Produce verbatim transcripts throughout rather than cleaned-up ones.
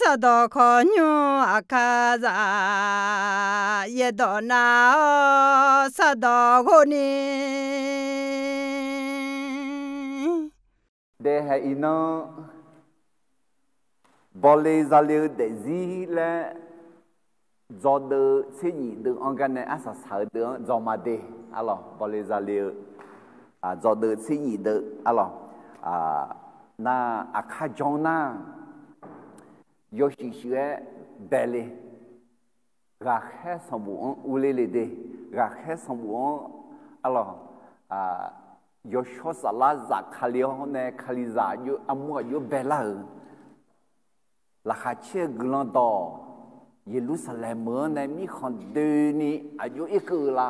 Sardawq khawqnymr aqkar zaq, yaerdawq nav-awr sardawq ghov ni. Daehae iqnan, bawle zale-eu daefzir laer, dzawdeuv tser nyif deuv-anr gar nae arsaq saq-eu deuv-anr dzaw ma de. Arlawq, bawle zale-eu dzawdeuv tser nyif deuv arlawq. Nar aqkar jan nar, yawshuif shuif-aer bae le. Ghaqkhaer sanqbof-anr urler le de. Ghaqkhaer sanqbof-anr arlawq, yawshawr saflar zaf Kali-awr nae Kalizaq armur aqjox baelar-euq, laqkhaq caer-eu guiqlanq dawq, Yeqlursaqlaeq meuq-anr nae mirkhanq doeni aqjox irkeuv-eu la.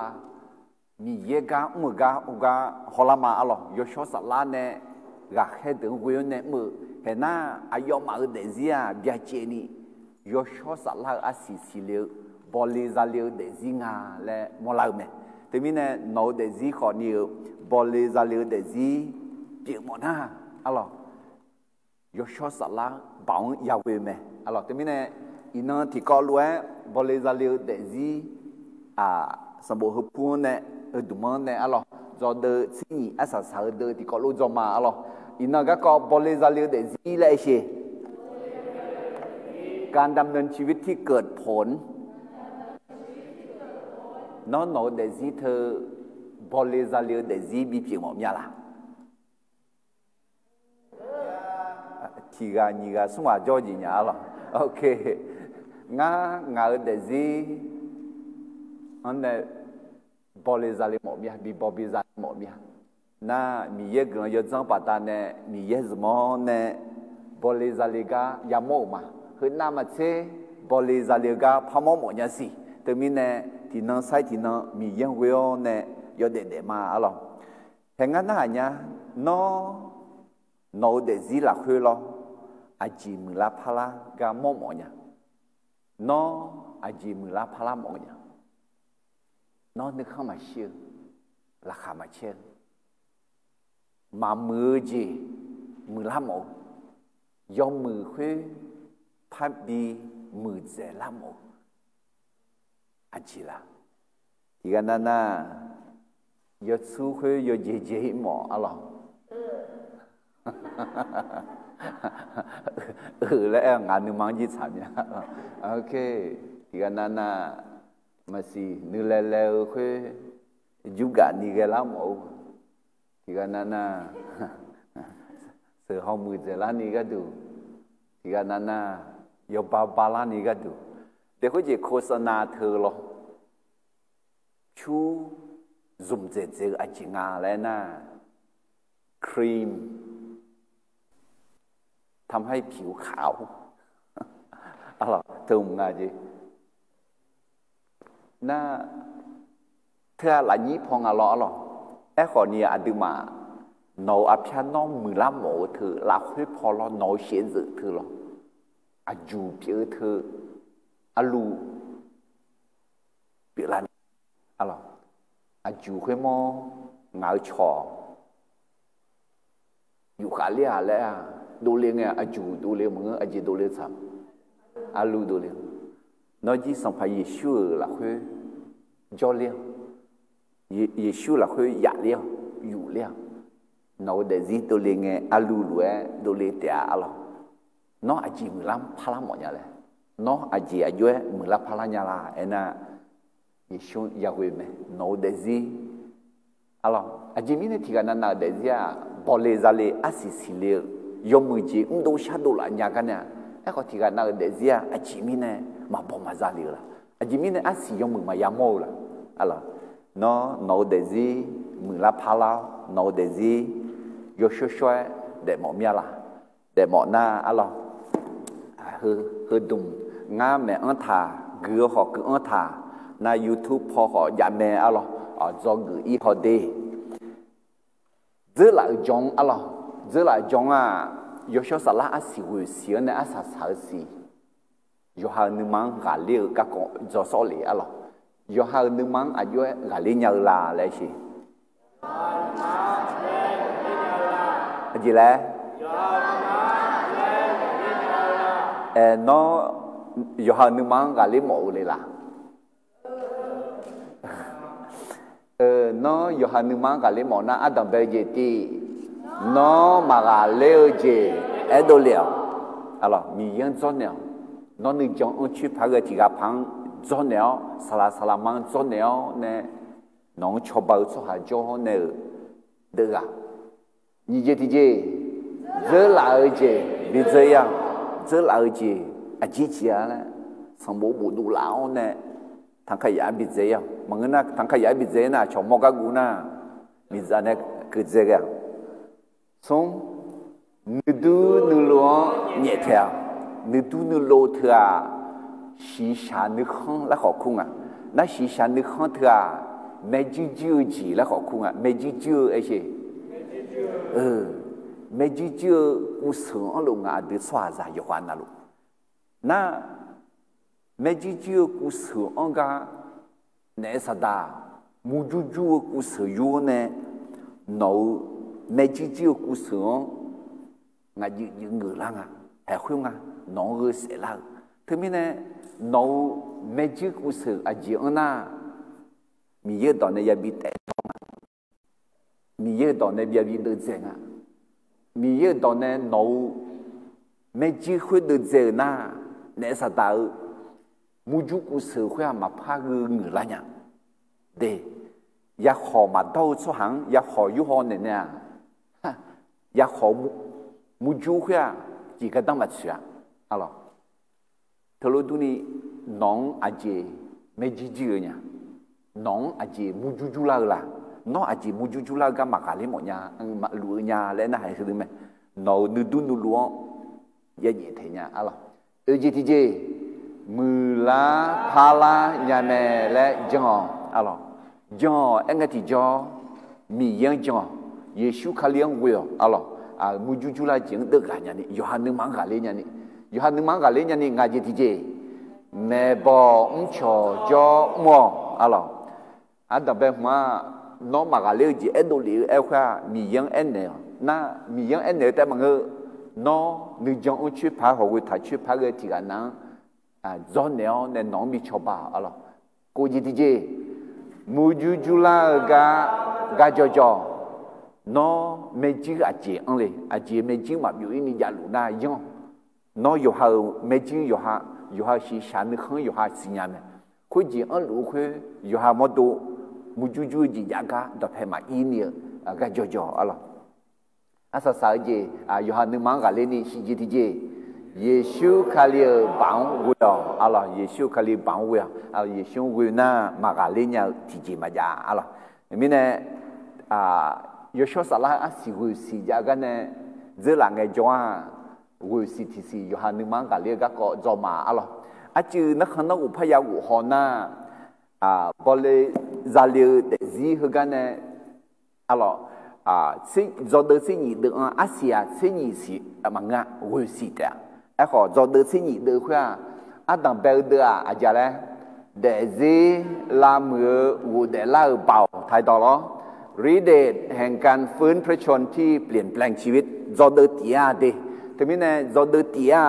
Miqyaer gar mr-euq gar or gar hawlar ma arlawq. Yawshawr saflar nae ghaqkhaer deuq-anr ghoe-awr nae mr-eu, haeq nar aqyawfmaf-euq daefzir-aq byacaevni, yawshawr saflar-eu arsiq siqle-eu, bawle zale-eu daefzir nga laer mawrlar-eu mae. Teumirnae nawq-eu daefzir khawfni-eu bawle zale-eu daefzir pyeufmawf nar arlawq, yawshawr saflar baoq-anr yaghoe-eu mae arlawq. Teumirnae iqnan tiqkawv lof-aer bawle zale-eu daefzir sanqbof heupur-anr nae, heudmq-anr nae arlawq, dzawdeuv tser nyif arsaq saq-eu deuv tiqkawv lof dzaw ma arlawq. Iqnan garkawv bawle zale-eu daefzir laer aer sheq. การดำเนินชีวิตที่เกิดผล Nawr nawq-eu daefzir teu bawle zale-eu daefzir bipyeuf mawf mya la? Tiq ghaq nyiq ghaq smr ghaq jawr jeq nya arlawq. Ok. Ngar ngaq-eu daefzir-anr nae bawle zale mawf mya, bibaw bi zale mawf mya. Nar Miqyaer guiqlanq yawdzanr baqdanae Miqyaer zmq-anr nae bawle zale gar yamawr-euq ma. Heunav maqtser bawle zale-eu gar parmawr mawf nya siq. Teumirnae tiqnan sair tiqnan Miqyaer-anr ghoe-awr nae yawdaef daef ma arlawq. Haeq ngar narhaq nya, nawr nawq-eu daefzir lafkhoer lawr, aqjeq muiqlar parlar gar mawr mawf nya? Nawr aqjeq muiqlar parlar mawf nya? Nawr nuikhanr maqshir-eu, laqkhaq maqcaer-eu, maqmuiq-eu jeq muiqlar mawf-eu, yawmuiq khoer parbi muiqdzaeq lar mawf-eu aqjeq la? Tiqghaq nav nar, yawtsur khoer yawjeq jeq-ir mawf arlawq. Euq laer aer-eu ngaq nuima-anr jir tsaq mya. Ok. Tiqghaq nav nar, maqsiq nuilae lae-eu khoer jurgaf ni ghae lar mawf-eu, tiqghaq nav nar, sheuq haw muiqdzaeq larni gharduq, tiqghaq nav nar, yawba balarni gharduq, daef khoerjeq โฆษณา teu lawr. Pyur zmq dzaeq dzaeq-eu aqjeq nga laer nar, cream ทำให้ผิวขาว arlawq, teu mq nga jeq. Nar, teu-aq lafnyir paw nga lawr arlawq. Aerkhawfni aqduimaf, nawq-euq arpyar nawr muiqlar mawf-eu teu lafkhoer paw lawr, nawq-euq shaevdzeuf teu lawr, aqjuq pyeuf-eu teu, arluv pyeuflar ni arlawq. Aqjuq khoermawr ngaq-eu cawq yufkhav ler-aq laer-aq, dovle ngae aqjuq dovle maqngeur, aqjeq dovle tsaq, arluv dovle. Nawr jir Sanqpaq Yeqsur-euq lafkhoer jawrler-awq. Yeqsur lafkhoer yafler-awq, yufler-awq. Nawq-eu daefzir dovle ngae arluv lof-aer dovle taef-a arlawq. Nawr aqjeq muiqlar parlar mawf nya laer? Nawr aqjeq aqjox-aer muiqlar parlar nya la aernar, Yeqsur yaghoe mae, nawq-eu daefzir arlawq. Aqjeq mirnae tiqghaq navnav-euq daefzir-aq, bawle zale arsiq siqle-eu, yawmuiq jeq mrdov shardov laf nya gar nae-aq, aerkhawf tiqghaq nav-euq daefzir-aq aqjeq mirnae maqbaw maqza le-eu la? Aqjeq mirnae arsiq yawmuiq maqya mawr-eu la? Arlawq, nawr nawq-eu daefzir muiqlar parlar-awr, nawq-eu daefzir yawshawr shawr-aer daefmawf mya la? Daefmawf nar arlawq, heudmq ngar maeq-anr taq, guiq-eu khawf guiq-anr taq, nav YouTube paw khawf jav mae arlawq, dzawgeuf-ir haw de. Dzeurlaf-euq jan-anr arlawq, dzeurlaf-euq jan-aq, yawshawr saflar arsiq ghoeq siq-anr nae arsaq saq-eu siq, yawqha-euq nuima-anr ghaqler-eu garkawv dzaw sawr le arlawq. Yawqha-euq nuima-anr aqjox-aer ghaqler nya-eu la laer sheq. Aqjeq laer? Aer, nawr yawqha-euq nuima-anr ghaqler mawf-eu le laq? Nawr yawqha nuima-anr ghaqler mawf nar, ardanq bae-eu jeq tiq, nawr maqghaqler-eu jeq aerdov lef-awq. Miqyaer-anr dzawrnaeq-awq. Nawr nuijan-anr coer paq ghae tiq ghaq paq-anr dzawrnaeq-awr, saqlaq saqlaq ma-anr dzawrnaeq-awr nae, nawq-anr cawba-eu tsawrhaq jawr-awr nae-euq deuv ghaq. Nyiq jeq tiqjeq, dzeurlaf-eu jeq bi dzeur-ir-awq. Dzeurlaf-eu jeq aqjeq jeq-a laer, sanqbof bofdov laf-awr nae tanqkaq yaf-aer bi dzae-ir-awq. Maqngeur nar tanqkaq yaf-aer bi dzae-ir nar, aqcawq mawr gar guv nar, miqdzaq nae keuv dzae ghae-awq. Smr, nuidur nuilov-anr nyaeftaeq-awq. Nuidur nuilov teu-aq, shiqshaq nuikhanr laer khawf kur nga. Nar shiqshaq nuikhanr teu-aq, maerjuir juir-eu jeq laer khawf kur nga. Maerjuir juir-eu aer sher. Maerjuir juir-eu kuvseuq-anr lof nga, aqdui tsawrhaqzaq yawqghaq navluf. Nar, maerjuir juir-eu kuvseuq-anr gar naef saqdaq, murjur jur-eu kuvseuq yur-awr nae, nawq-euq maerjuir juir-eu kuvseuq-anr ngaq juif juif ngeuq lar nga, haeq khoer nga, nawq-anr gheu saef lar-eu. Teumirnae, nawq-euq maerjuir kuvseuq aqjeq anr nar, Miqyaer-euq dawq nae yabi taef dawr nga. Miqyaer-euq dawq nae byav bi deuvdzae nga. Miqyaer-euq dawq nae nawq-euq maerjuir khoer deuvdzae-euq nar, naef saqdaq-eu murjur kuvseuq khoer-aq maqpar gheu ngeuq lar nya. De, yakhawq maqdawr-eu tsawrhaq-anr yakhawq yurhaw naeq naeq-aq, yakhawq murjur khoer-aq jeq gardanr maqtsoeq-a. Arlawq, teulof durni, nawq-anr aqjeq maerjuir juir-eu nya, nawq-anr aqjeq murjur jurlar-eu la, nawr aqjeq murjur jurlar-eu gar maqghaqler mawf nya, maqluf-eu nya laer narhaq-aer heudeuq mae. Nawq-euq nuidur nuilov-anr ya nyaeftaeq nya. Arlawq, oeq jeq tiqjeq, muiqlar parlar nya mae laer jan-awq. Arlawq, jan-awq aer ngae tiqjawr, Miqyaer-anr jan-awq. Yeqsur Kali-anr ghoe-awq. Arlawq, murjur jurlar jeq-anr deuvghaq nyani, yawqha nuima-anr ghaqler nyani, yawqha nuima-anr ghaqler nyani, ngaq jeq tiqjeq, maeqbawq mrcawq jawr mr-awq. Arlawq, ardanq bae hmq-aq, nawr maqghaqler-eu jeq aerdov lef-eu aer khoer-aq, Miqyaer-anr aernaeq-awq. Nar, Miqyaer-anr aernaeq-eu taef maqngeur, nawr nuijan-anr coer paq-aer hawq ghoe taq coer paq-aer ghae tiq ghaq nav-anr dzawrnaeq-awr nae nawq-anr bi cawba-awq. Arlawq, kof jeq tiqjeq, murjur jurlar-eu gar, gar jawrjawr, nawr maerjuir aqjeq anr le, aqjeq maerjuir maqbyov-ir ni javluf nar yanr-awq. Nawr yawqha-euq maerjuir yawqha, yawqha-euq shiqshaq nuikhanr yawqha siqnya mae. Khoerjeq anrluf-eu khoer yawqha mawrdo murjur jur-eu jeq jav gar dawqpae maqir ni-eu gar jawrjawr. Arlawq, arsaq saq-eu jeq, yawqha nuima-anr ghaqler ni shif jeq tiqjeq, Yeqsur Kali-euq baoq-anr ghoe-awq. Arlawq, Yeqsur Kali baoq-anr ghoe-awq. Yeqsur-anr ghoe nar maqghaqler nya-eu tiqjeq maqjav. Arlawq, mirnae, yawshawr saflar arsiq ghoeqsiq jav gar nae dzeurlaf ngaejawr-aq, ghoeqsiq tiqsiq yawqha nuima-anr ghaqler-eu garkawv dzaw ma. Arlawq, arcuiv narkhan narghof parya ghof haw nar, bawle zale-eu daefzir heugar nae, arlawq, dzawdeuv tser nyif deuv-anr arsiq-aq tser nyif siq maqngeur-a, ghoeqsiq taef-a. Aerkhawf dzawdeuv tser nyif deuv khoer-aq, ardanq bae-eu deuv-aq aqjeq laer, daefzir lavmuiq-eu ghofdaef lar-euq baoq taqdawq lawr, ฤทธิ์เดชแห่งการฟื้นพระชนม์ที่เปลี่ยนแปลงชีวิต dzawdeuv tif-a de. Teumirnae dzawdeuv tif-a,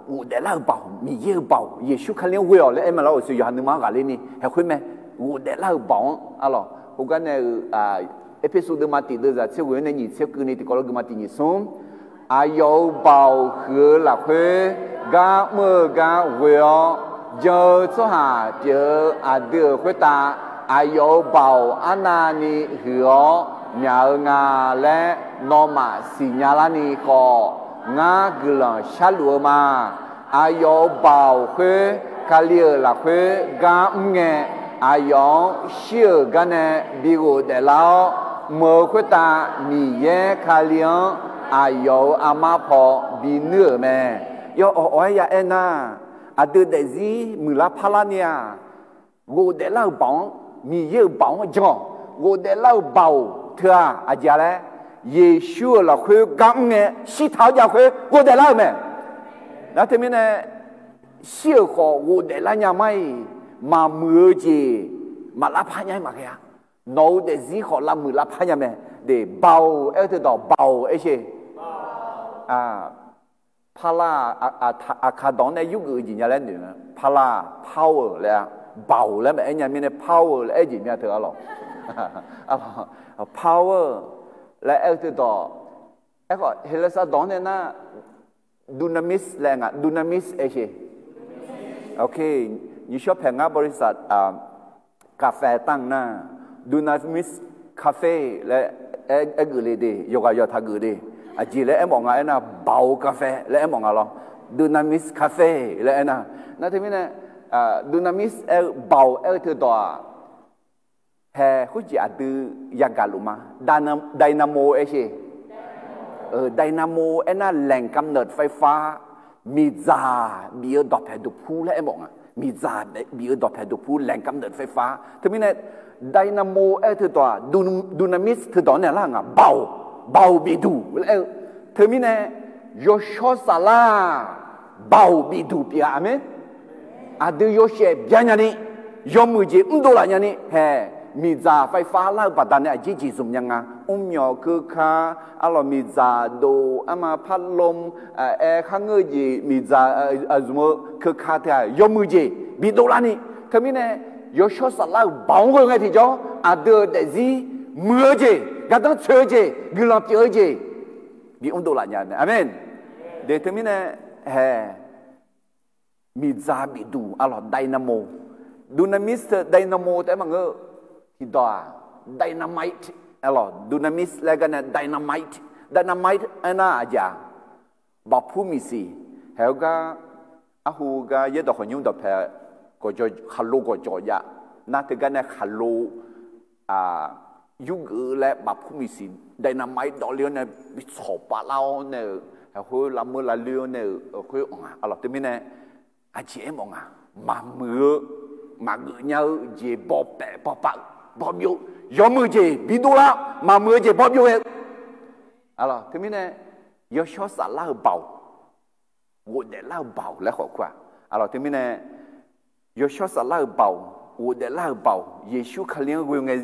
ghofdaef lar-euq baoq, Miqyaer-euq baoq, Yeqsur Kali-anr ghoe-awq laer aer ma lawr. Uqshoe yawqha nuima-anr ghaqler ni haeq khoer mae. Ghofdaef lar-euq baoq-anr. Arlawq, heugar nae-euq Erpersu deuvma tiq deuvzaq tser ghoe-anr nae nyiq tser keuv ni tiqkawv lof geuvma tiq nyiq smr, aqyawf-euq baoq huiq-eu lafkhoer gar mr-eu gar ghoe-awr, jan-eu tsawrhaq pyeuf-eu aqdui-euq khoertav aqyawf-euq baoq arnavni huiq-awr myaq-eu nga laer nawmaf siqnya larni khawf, ngar guiqlanq sharluf-eu ma. Aqyawf-euq baoq khoer Kali-euq lafkhoer gar mr ngae, aqyawf-anr shir-euq gar nae bi ghofdaef lar-awr, mq-eu khoertav Miqyaer Kali-anr aqyawf-euq armar paw binuir-euq mae. Yawawq awq-aer ya aernar, aqdui daefzir muiqlar parlar ni-aq, ghofdaef lar-euq baoq-anr, Miqyaer-euq baoq-anr jan-awq. Ghofdaef lar-euq baoq teu-aq aqjeq-a laer, Yeqsur-euq lafkhoer gar mr ngae shirtaq-awr jav khoer ghofdaef lar-euq mae. Nar teumirnae, shir-euq khawf ghofdaef lar nya mar-iq, maqmuiq-eu jeq maqlar par nya-aer maqghae-a. Nawq-euq daefzir khawf lavmuiq lar par nya mae. De, baoq aer-eu teudawq baoq aer sher. Parlar-aq, aqkaq dawq-anr nae yurgeuf-eu jeq nya laer noeq-a. Parlar-aq, power laer-a. Baoq laer maqaer nya mirnae power laer aer jeq mya teu arlawq. Power laer aer-eu teudawq, aerkhawf Heqlesar dawq-anr nae nar, dunamis laer nga, dunamis aer sheq. โอเค, nyiqshawr paeq ngar บริษัท kaqfaeq tanq nar, dunamis cafe laer aer geuf le de, yawqghaq yawqtaq geuf de. Aqjeq laer aermawf nga aernar, baoq-eu kaqfae laer aermawf nga lawr. Dunamis cafe laer aernar, nar teumirnae, dunamis aer-eu baoq aer-eu teudawq-aq, hae khoerjeq aqdui yagaq luf ma. Dynamo aer sheq. Dynamo aernar แหล่งกำเนิดไฟฟ้า, miqdzaq bif-eu dawqpaeq duqpur laer aermawf nga. Miqdzaq bif-eu dawqpaeq duqpur แหล่งกำเนิดไฟฟ้า. Teumirnae dynamo aer-eu teudawq-aq, dunamis teudawq-anr nae lar nga, baoq, baoq bifduq laer aer-eu. Teumirnae yawshawr saflar-aq, baoq bifduq pyeuf-a. Aqmeq. Aqdui yawshaef bya nyani, yawmuiq jeq mrdov laf nyani hae, miqdzaq ไฟฟ้า lar-eu baqdanae aqjeq jeq zmq nya nga. Mrmyawq keuka, arlawq miqdzaq dov, arma parlom, aer kharngeur-eu jeq miqdzaq zmq-eu keuka teu-aq yawmuiq jeq bidov larni. Teumirnae yawshawr saflar-euq baoq-anr ghoe ngae tiqjawr, aqdui-euq daefzir muiq-eu jeq, gardanr tsoeq-eu jeq, guiqlanq pyeuf-eu jeq bimr dovlaf nya mae. Aqmeq. De teumirnae hae, miqdzaq bifduq arlawq dynamo, dunamis teu dynamo taef-aer maqngeur-eu, tiqdawq-aq, dynamite arlawq, dunamis laer gar nae dynamite, dynamite aernar aqjeq-aq, baqpur miqsiq, haeq-eu gar, arhu gar yaerdawq khawqnymr dawqpae, gawqjawq khaqlo gawqjawq jav nar teugar nae khaqlo yurgeuf-eu laer baqpur miqsiq dynamite dawvle-awr nae bi tsawq pavlar-awr nae-euq, haeq khoer lavmeur lavloer-awr nae-euq khoer anq nga arlawq. Teumirnae aqjeq aermawf nga, maqmuiq-eu, maqgeuf nya-eu jeq bawpaef bawpav-eu, bawbyov, yawmuiq jeq bidov lar, maqmuiq-eu jeq bawbyov ghae-eu arlawq. Teumirnae yawshawr saflar-euq baoq, ghofdaef lar-euq baoq laer khawf kur-aq arlawq. Teumirnae yawshawr saflar-euq baoq, ghofdaef lar-euq baoq, Yeqsur Kali-anr ghoe ngae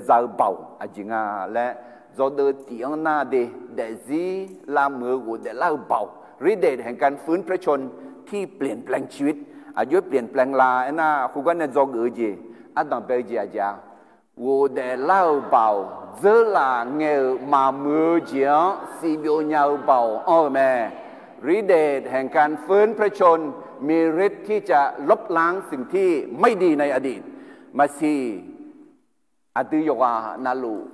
za-eu baoq aqjeq nga laer, dzawgeuf tif-anr nar de, daefzir lavmuiq-eu ghofdaef lar-euq baoq, ฤทธิ์เดชแห่งการฟื้นพระชนม์ที่เปลี่ยนแปลงชีวิต. Aqjox-aer เปลี่ยนแปลง la aernar, khoergar nae dzawgeuf-eu jeq, ardanq bae-eu jeq aqjeq-aq, ghofdaef lar-euq baoq, dzeurlaf ngae-euq maqmuiq-eu jeq-anr sivbyov nya-eu baoq anr-eu mae. ฤทธิ์เดชแห่งการฟื้นพระชนม์ มีฤทธิ์ที่จะลบล้างสิ่งที่ไม่ดีในอดีต Maqsiq, aqdui yawqghaq navluf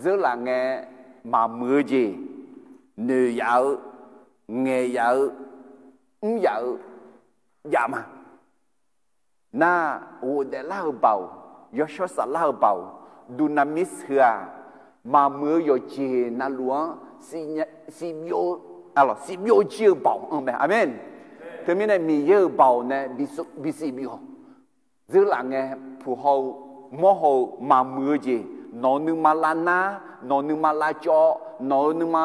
dzeurlaf ngae maqmuiq-eu jeq, noeq yaf-eu, ngaeq yaf-eu, mr yaf-eu jav ma. Nar, ghofdaef lar-euq baoq, yawshawr saflar-euq baoq, dunamis heu-aq, maqmuiq-eu yawqjeq navluf-anr sivbyov, sivbyov jir-eu baoq anr mae. Aqmeq. Teumirnae Miqyaer-euq baoq nae bisiq byov, dzeurlaf ngae puq haw-eu, mawr haw-eu maqmuiq-eu jeq, nawq-euq nuima lavnar, nawq-euq nuima lavcawv, nawq-euq nuima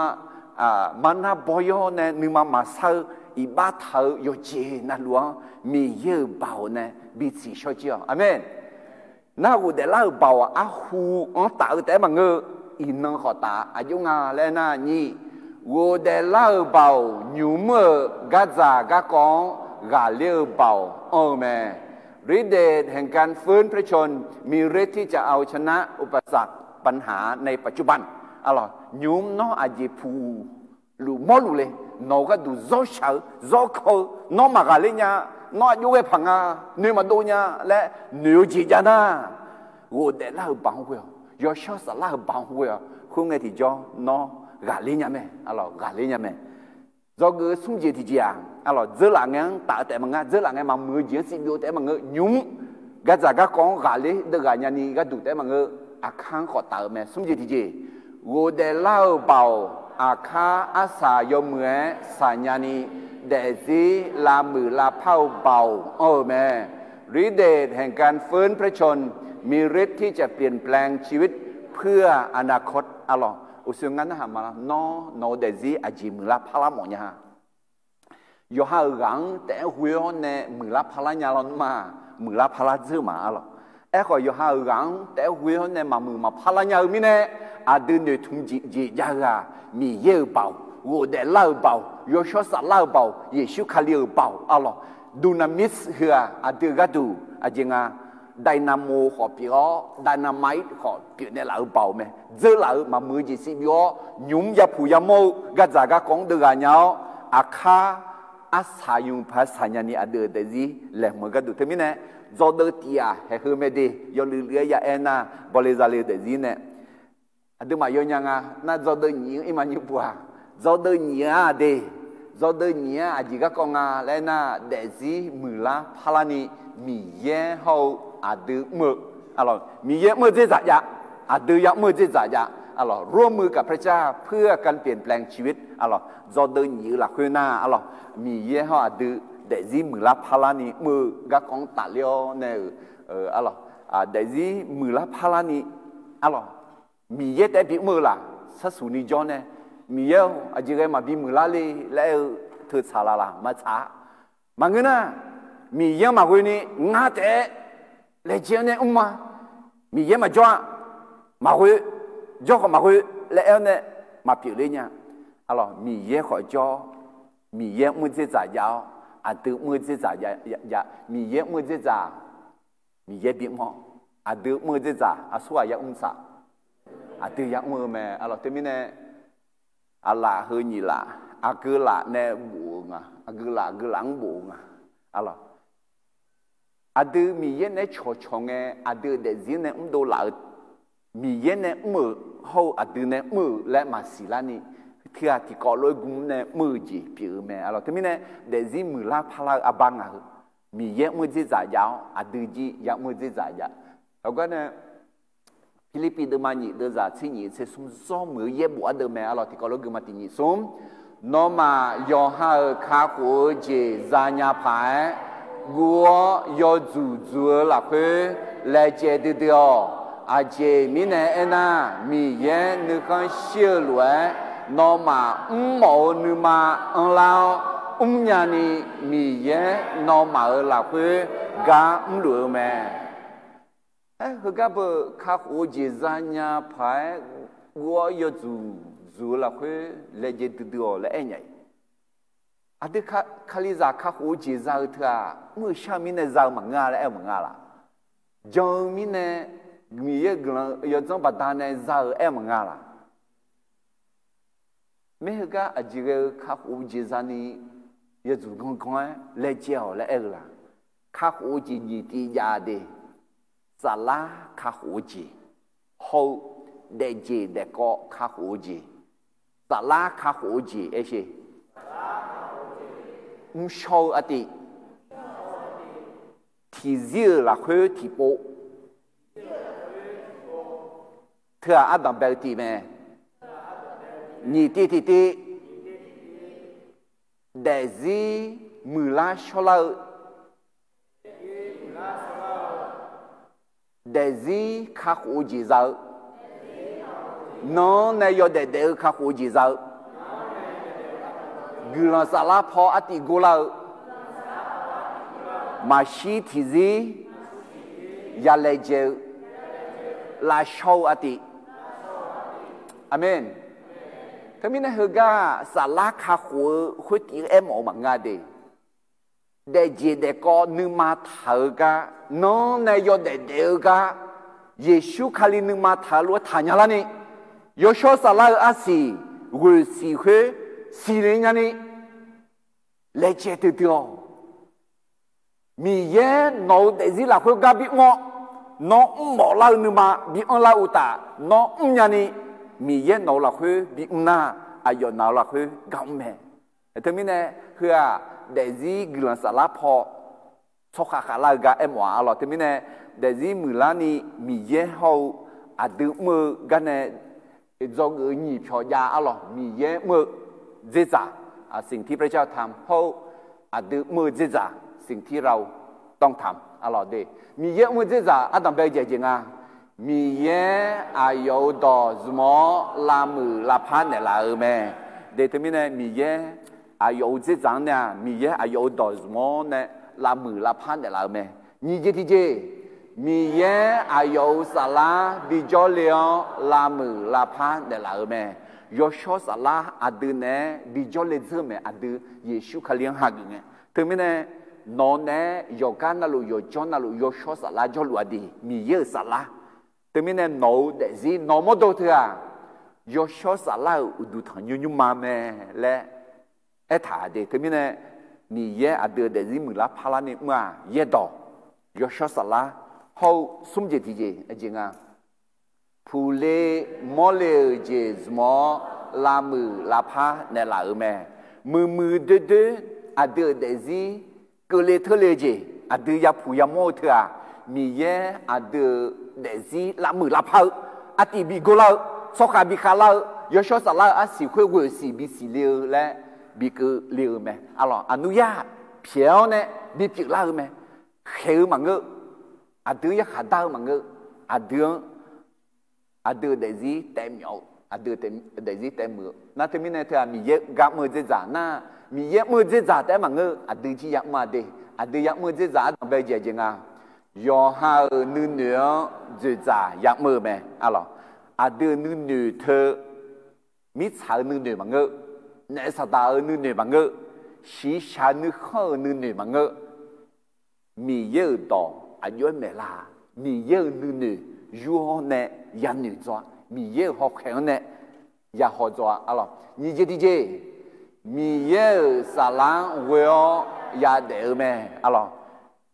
marnar baw yawr nae nuima maqsar-eu, iqbax taq-eu yawqjeq navluf-anr Miqyaer-euq baoq nae bisiq shawr jir-awq. Aqmeq. Nar ghofdaef lar-euq baoq-aq, arhu-anr taf-eu taef-aer maqngeur-eu, iqnan khawf taf-a. Aqjox nga laer nar nyiq, ghofdaef lar-euq baoq, nymq mr-euq gardzaq garkawv-anr ghaqler-eu baoq anr-eu mae. ฤทธิ์เดชแห่งการฟื้นพระชนม์ มีฤทธิ์ที่จะเอาชนะอุปสรรคปัญหาในปัจจุบัน Arlawq, nymq mr nawr aqjeq puq luf mawrluf le, nawq-euq gharduq zawr shaq-eu, zawr kaw-eu, nawr maqghaqler nya, nawr aqjox ghae paq nga, noeq maqdov nya laer noeq-eu jeq jav nar, ghofdaef lar-euq baoq-anr ghoe-awq, yawshawr saflar-euq baoq-anr ghoe-awq. Khoerngae tiqjawr nawr ghaqler nya mae, arlawq, ghaqler nya mae. Dzawgeuf-eu smr jeq tiqjeq-aq, arlawq, dzeurlaf ngae-anr taf-eu taef maqngeur, dzeurlaf ngae maqmuiq-eu jeq-anr sivbyov taef-aer maqngeur, nymq mr gardzaq garkawv-anr ghaqler deuvghaq nyani gharduq taef-aer maqngeur, aqkar-anr khawf taf-eu mae. Smr jeq tiqjeq, ghofdaef lar-euq baoq, aqkar arsaq yawmuiq-aer saq nyani, daefzir lavmuiq lavpar-eu baoq anr-eu mae. ฤทธิ์เดชแห่งการฟื้นพระชนม์ มีฤทธิ์ที่จะเปลี่ยนแปลงชีวิตเพื่ออนาคต Arlawq, uqshoe ngar narhaq ma, nawr nawq-eu daefzir aqjeq muiqlar parlar mawf nya-a. Yawqha-euq ghaq-anr taef-aer ghoe-awr nae muiqlar parlar nya lawnmr-aq, muiqlar parlar dzeur ma, arlawq. Aerkhawf, yawqha-euq ghaq-anr taef-aer ghoe-awr nae maqmuiq maqparlar nya-eu mirnae, aqdui noeqtmq jeq jav-eu-aq, Miqyaer-euq baoq, ghofdaef lar-euq baoq, yawshawr saflar-euq baoq, Yeqsur Kali-euq baoq arlawq. Dunamis heu-aq aqdui-euq gharduq aqjeq nga, dynamo khawf pyeuf-awr dynamite khawf pyeufnaeq laf-euq baoq mae. Dzeurlaf-eu maqmuiq-eu jeq siqbyov-awr, nymq-mr yapuq yamawr-eu gardzaq garkawv-anr deuvghaq nya-awr, aqkar arsaq yawmuiq paq-aer saqnya ni aqdui-euq daefzir laeqhmq-eu gharduq teumirnae, dzawdeuv tiq ghaq haeq heu mae de, yawluiv luiv-aer ya aer nar, bawle zale-eu daefzir nae aqduimaf yawnya nga nar, dzawdeuv nyiq-eu irma nyiq puq-aq, dzawdeuv nyiq-a de, dzawdeuv nyiq-a aqjeq garkawv nga laer aernar, daefzir muiqlar parlarni Miqyaer hawr-eu aqdui mr-eu, Miqyaer mr-eu dzerdzaq jav, aqdui ya'mr-eu dzerdzaq jav. Aqlawq, ร่วมมือกับพระเจ้าเพื่อการเปลี่ยนแปลงชีวิต aqlawq, dzawdeuv nyiq-eu lafkhoer nar, aqlawq, Miqyaer hawr aqdui daefzir muiqlar parlarni mr-eu garkawv-anr tafler-awr nae-euq, aqlawq, daefzir muiqlar parlarni, aqlawq, Miqyaer taef-aer bimr-eu laq, sarsuq ni jawr nae, Miqyaer-or, aqjeq ghae maqbi muiqlar le laer aer-eu teu tsaq laf laq, maqtsaq-a. Maqngeur nar, Miqyaer-anr maqghoe ni ngar taef-aer laejae-anr nae mr-a, Miqyaer maqjawr-a, maqghoe, jawr khawf maqghoe laer aer-awr nae maqpyeuf ler nya. Aqlawq, Miqyaer khawf jawr, Miqyaer mr-eu dzerdzaq jav-awr, aqdui mr-eu dzerdzaq jav, Miqyaer mr-eu dzerdzaq, Miqyaer bimr-awr, aqdui mr-eu dzerdzaq aqsurghaq ya'mr tsaq, aqdui ya'mr-eu mae. Aqlawq, teumirnae aqlaf heu nyiq laf, aqgeu laf nae bof-eu nga, aqgeu laf aqgeu laf-anr bof-eu nga. Aqlawq, aqdui Miqyaer naeq-aer cawqcawq ngae, aqdui-euq daefzir nae mrdov laf-eu, Miqyaer nae mr-euq hawr-eu aqdui nae mr-euq laer maqsiq larni, teughaq tiqkawv lof-aer gm nae mr-eu jeq pyeuf-eu mae. Aqlawq, teumirnae daefzir muiqlar parlar-eu arbar ngaq-eu, Miqyaer mr-eu dzerdzaq jav-awr, aqdui jir ya'mr-eu dzerdzaq jav. Heugar nae Pirlirpiv deuvma nyiq deuvzaq tser nyiq tser smr zawr muiq-eu yaerbof ardeuv mae. Aqlawq, tiqkawv lof-aer gm ma tiq nyiq smr. Nawmaf yawqha-euq kakhof-eu jeq zanya paq-aer, guv-awr yawdzuq dzuq-eu lafkhoer laejae duidui-awq. Aqjeq mirnae aernar, Miqyaer nuikhanr shir-eu lof-aer, nawmaf mrmawf-eu nuima anrlar-awr mrnya ni, Miqyaer nawmaf-euq lafkhoer gar mrluf-eu mae. Aer, heugar beu kakhof-eu jeq zanya paq-aer, guv-awr yawdzuq dzuq-eu lafkhoer laejae duidui-awq laer aer nya-iq. Aqdui kalizaq kakhof-eu jeq za-eu teu-aq, mr-eu shar-eu mirnae za-eu maqngeur-a laer aer-eu maqngeur-a laq? Jan-eu mirnae, Miqyaer-euq guiqlanq yawdzanr baqdanae za-eu aer-eu maqngeur-a laq? Maer heugar aqjeq ghae-eu kakhof-eu jeq zani yawdzuq gangan-aer laejae-awq laer aer-eu laq? Kakhof-eu jeq nyiq tiv jav de. Saflar kakhof-eu jeq hawr-eu, daefjeq daefkawv kakhof-eu jeq, saflar kakhof-eu jeq aer sher. Mrshawr-eu artiv, tiqzir-euq lafkhoer tiqpov, teu-aq ardanq bae-eu tiv mae. Nyiq tiv tiqtiv, daefzir muiqlar shawrlar-eu, daefzir kakhof-eu jeq za-eu, nan-anr nae yawdaef daef-eu kakhof-eu jeq za-eu, guiqlanq saflar paw artiv gorlar-eu, maqshir tiqzir yalaejae-eu, lavshawr-eu artiv. Aqmeq. Teumirnae heugar-aq, saflar kakhof-eu khoertiv aermawf-eu maqngeur de. Daefjeq daefkawv nuima taq-eu gar, nan-anr nae yawdaef daef-eu gar, Yeqsur Kali nuima taq-eu lof-aer taqnya larni, yawshawr saflar-eu arsiq, ghoeq siq khoer siqle nyani, laejae duidui-awq. Miqyaer nawq-eu daefzir lafkhoer gar bimr-awr, nawr mrmawf lar-eu nuima bianr lar-eu uqtaf, nawr mrnya ni, Miqyaer nawq-eu lafkhoer bimr nar, aqyawf nawq-eu lafkhoer gar mr mae. Teumirnae, heu-aq, daefzir guiqlanq saflar paw tsawrkhav khavlar-eu gar aermawf-a arlawq. Teumirnae, daefzir muiqlarni Miqyaer hawr-eu aqdui mr-eu garnae, dzawgeuf-eu nyiq pyawq jav arlawq. Miqyaer mr-eu dzerdzaq, สิ่งที่พระเจ้าทำ hawr-eu aqdui mr-eu dzerdzaq, สิ่งที่เราต้องทำ arlawq de. Miqyaer mr-eu dzerdzaq ardanq bae-eu jeq aqjeq nga. Miqyaer aqyawf-euq dawq zmq-awr lavmuiq lavpar naeqlaf-eu mae. De teumirnae Miqyaer aqyawf-euq dzerdzaq-anr nae-aq, Miqyaer aqyawf-euq dawq zmq-awr nae lavmuiq lavpar naeqlaf-eu mae. Nyiq jeq tiqjeq, Miqyaer aqyawf-euq saflar bijawr le-awr lavmuiq lavpar naeqlaf-eu mae. Yawshawr Saflar aqdui naeq-aer bijawr le dzeur-eu mae, aqdui Yeqsur Kali-anr hageuf ngae. Teumirnae nawq-eu naeq-aer yawqgar navluf yawqjawr navluf Yawshawr Saflar jawrluf-a de, Miqyaer-euq Saflar. Teumirnae nawq-eu daefzir nawq-eu mawrdo teu-aq, Yawshawr Saflar-euq uqduq tanqnymr nymrma mae laer aertaq-a de. Teumirnae Miqyaer aqdui-euq daefzir muiqlar parlar ni mr-aq, yaerdawq, Yawshawr Saflar hawr-eu smr jeq tiqjeq aqjeq nga. Puqle mawrle-euq jeq zmq-awr lavmuiq lavpar naeqlaf-euq mae. Muiqmuiq doerdoer aqdui-euq daefzir keuvle teurle-eu jeq, aqdui yapuq yamawr-eu teu-aq, Miqyaer aqdui-euq daefzir lavmuiq lavpar-eu, artiv bi gor lar-eu, tsawrkhav bi khavlar-eu, Yawshawr Saflar-euq arsiq khoer ghoeqsiq bisiq le-eu laer bi keuvle-eu mae. Arlawq, aqnuryar pyaeq-awr nae bipyeuf lar-eu mae. Khaeq-eu maqngeur, aqdui-anr yarkhaq dar-eu maqngeur, aqdui-anr aqdui-euq daefzir taef myawf-eu, aqdui-euq daefzir taef muiq-eu nar, teumirnae teu-aq Miqyaer gar mr-eu dzerdzaq nar, Miqyaer mr-eu dzerdzaq taef-aer maqngeur, aqdui jir yamr-a de. Aqdui yamr-eu dzerdzaq ardanq bae-eu jeq aqjeq nga. Yawqha-euq nuinoeq-anr dzoeqdzaq yamr-eu mae. Arlawq, aqdui-euq nuinoeq teu, mirtsaq-euq nuinoeq maqngeur, naef saqdaq-euq nuinoeq maqngeur, shiqshaq nuikhanr-euq nuinoeq maqngeur, Miqyaer-euq dawq aqjox-aer maeqlar-a. Miqyaer-euq nuinoeq yur-awr nae yanoeq dzaw-a. Miqyaer-euq hawkhaeq-anr nae yahaw dzaw-a. Arlawq, nyiq jeq tiqjeq, Miqyaer-euq saflar-anr ghoe-awr yadaef-eu mae. Arlawq,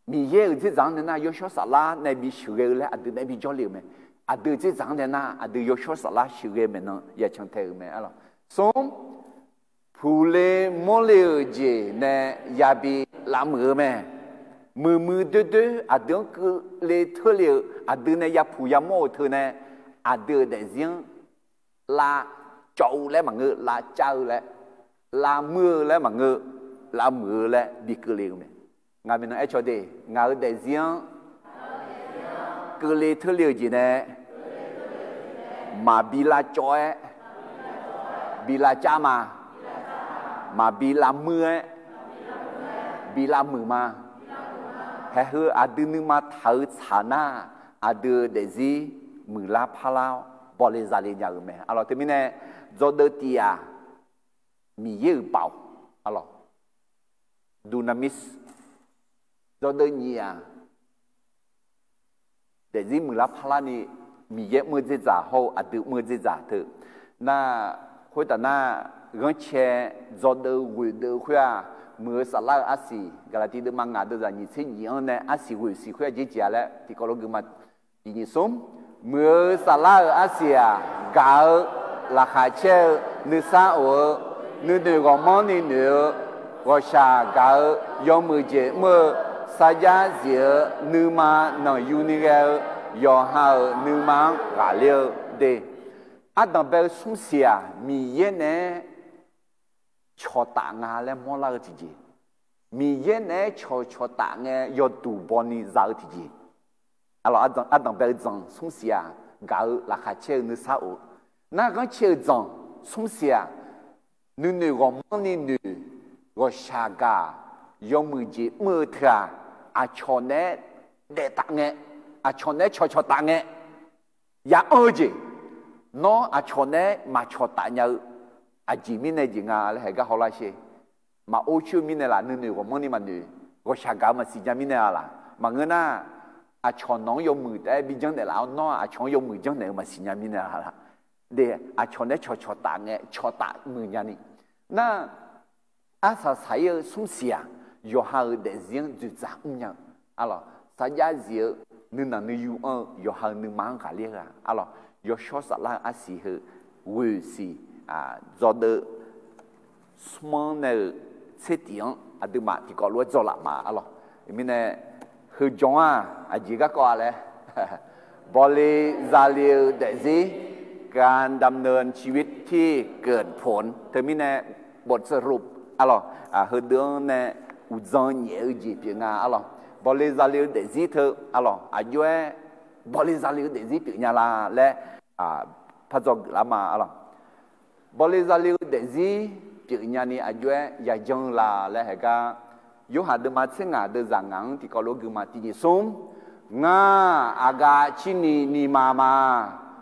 Miqyaer-euq dzerdzaq-anr nae nar, Yawshawr Saflar nae bi sheuqghae-eu laer aqdui nae bi jawrle-euq mae. Aqdui dzerdzaq-anr nae nar, aqdui Yawshawr Saflar sheuqghae maeqnan yacan tae-euq mae. Arlawq, smr, puqle mawrle-euq jeq nae yabi lavmuiq-eu mae. Muiqmuiq doerdoer aqdui-anr keuvle teurle-eu, aqdui nae yapuq yamawr-eu teu nae, aqdui-euq daefzir-anr lavcawv-eu laer maqngeur, lavcav-eu laer, lavmuir-eu laer maqngeur, lavmuiq-eu laer bi keuvle-eu mae. Ngaq maeqnan aercaw de, ngaq-euq daefzir-anr keuvle teurle-eu jeq nae maqbi lavcawv-aer, bi lavcav ma, maqbi lavmuir-aer, bi lavmuiq ma. Haeq heu aqdui nuima taq-eu tsaq nar, aqdui-euq daefzir muiqlar parlar-awr bawle zale nya-euq mae. Arlawq, teumirnae dzawdeuv tiq-aq, Miqyaer-euq baoq. Arlawq, dunamis. Dzawdeuv nyiq-aq, daefzir muiqlar parlar ni Miqyaer mr-eu dzerdzaq hawr-eu aqdui mr-eu dzerdzaq teu nar, khoertaf nar, ghanrcae dzawdeuv ghoeqdeuv khoer-aq, muiq-eu saflar-euq arsiq, Gaqlaqtiv deuvma ngaq deuvzaq nyiq tser nyiq-anr nae arsiq ghoeqsiq khoer-aq jeq jeq-a laer tiqkawv lof gui ma. Tiq nyiq smr, muiq-eu saflar-euq arsiq-aq, gaq-eu laqkhaq caer-eu nuisar of-eu, nuinoeq ghawqmanrni noeq-eu, ghawqshaq gaq-eu, yawmuiq jeq mr-eu, sarjax zif-eu, nuima nanqyuni ghae-eu, yawqha-euq nuima-anr ghaqler-eu de. Ardanqbae-eu smr siq-aq, Miqyaer naeq-aer cawqtaf nga laer mawrlar-eu tiqjeq. Miqyaer naeq-aer cawqcawq taf ngae yawduq bawni za-eu tiqjeq. Arlawq, ardanqbae-eu dzanq smr siq-aq, gaq-eu laqkhaq caer-eu nuisar of-eu. Nar ghanrcae-eu dzanq smr siq-aq, nuinoeq ghawqmanrni noeq, ghawqshaq gaq, yawmuiq jeq mr-eu teu-aq, aqcawq naeq-aer daef taf ngae, aqcawq naeq-aer cawqcawq taf ngae, ya anr-eu jeq, nawr aqcawq naeq-aer maqcawq taf nya-eu aqjeq mirnae jeq nga laer haeq gar hawlar sher. Maqor coer-eu mirnae laf, nuinoeq ghawqmanrni maqnoeq, ghawqshaq gaq-eu maqsiq nya mirnae-a laf. Maqngeur nar, aqcawq nawq-anr yawmuiq taef-aer bi janrnaeq laf-awr, nawr aqcawq-anr yawmuiq janrnaeq-eu maqsiq nya mirnae-a laf. De, aqcawq naeq-aer cawqcawq taf ngae, cawqtaf muiq nyani. Nar, arsaq saq-ir-eu smr siq-aq, yawqha-euq daefzir-anr dzoeqdzaq mrnya-eu, arlawq, sarjax zif-eu, nuinanq nuiyu anr-eu, yawqha-euq nuima-anr ghaqler-eu-aq, arlawq, yawshawr saflar-eu arsiq heu, ghoeq siq, dzawdeuv smr-anr nae-euq tser tif-anr aqduimaf tiqkawv lof-aer dzawlaf ma, arlawq. Mirnae, heu jawr-aq, aqjeq garkawv-a laer, bawle zale-eu daefzir, การดำเนินชีวิตที่เกิดผล teumirnae บทสรุป arlawq, heudeuq-anr nae uqdzan nyaef-eu jeq pyeuf nga, arlawq. Bawle zale-eu daefzir teu, arlawq, aqjox-aer bawle zale-eu daefzir pyeufnya la laer, par dzawgeuf lar ma, arlawq. Bawle zale-eu daefzir pyeufnya ni aqjox-aer yajanr-eu la laer haeq gar, Yorhaq deuvma tser ngaq deuvzaq ngaq-anr tiqkawv lof gui ma. Tiq nyiq smr, ngar aqgaf cirni nima ma.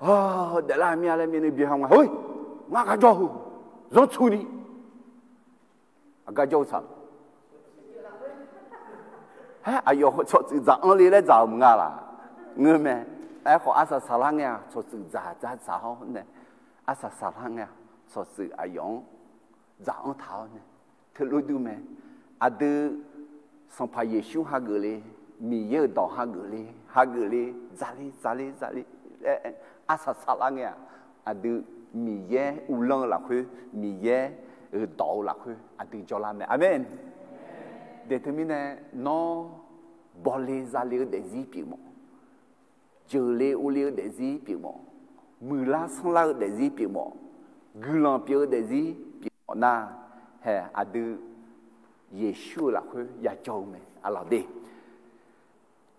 Daeflar mir-a laer myavnuiv bif ha nga, hoi, ngar gar jawr-eu, zanrtsu ni, aqgar jawr-eu tsaq. Haer, aqyawf tsawqtsuif dzaq-anr le laer dzaq-euq maqnga laq? Ngeur mae. Aerkhawf, arsaq saqlar ngae-aq, tsawqtsuif dzaq dzaq dzaq-awr nae, arsaq saqlar ngae-aq, tsawqtsuif aqyawf-anr dzaq-anr taq-awr nae, teulof dur mae. Aqdui Sanqpaq Yeqsur hageuf le, Miqyaer-euq dawq hageuf le, hageuf le, dzaqle dzaqle dzaqle laer arsaq saqlar ngae-aq, aqdui Miqyaer uvlanr-eu lafkhoer, Miqyaer-euq dawq-eu lafkhoer aqdui jawrlar mae. Aqmeq. Daeq teumirnae, nawr bawle zale-eu daefzir pyeufmawf, jeuqle uvle-eu daefzir pyeufmawf, muiqlar sanrlar-eu daefzir pyeufmawf, guiqlanq pyeuf-eu daefzir pyeufmawf nar, hae aqdui Yeqsur-euq lafkhoer yajawr-eu mae, aqlawq de.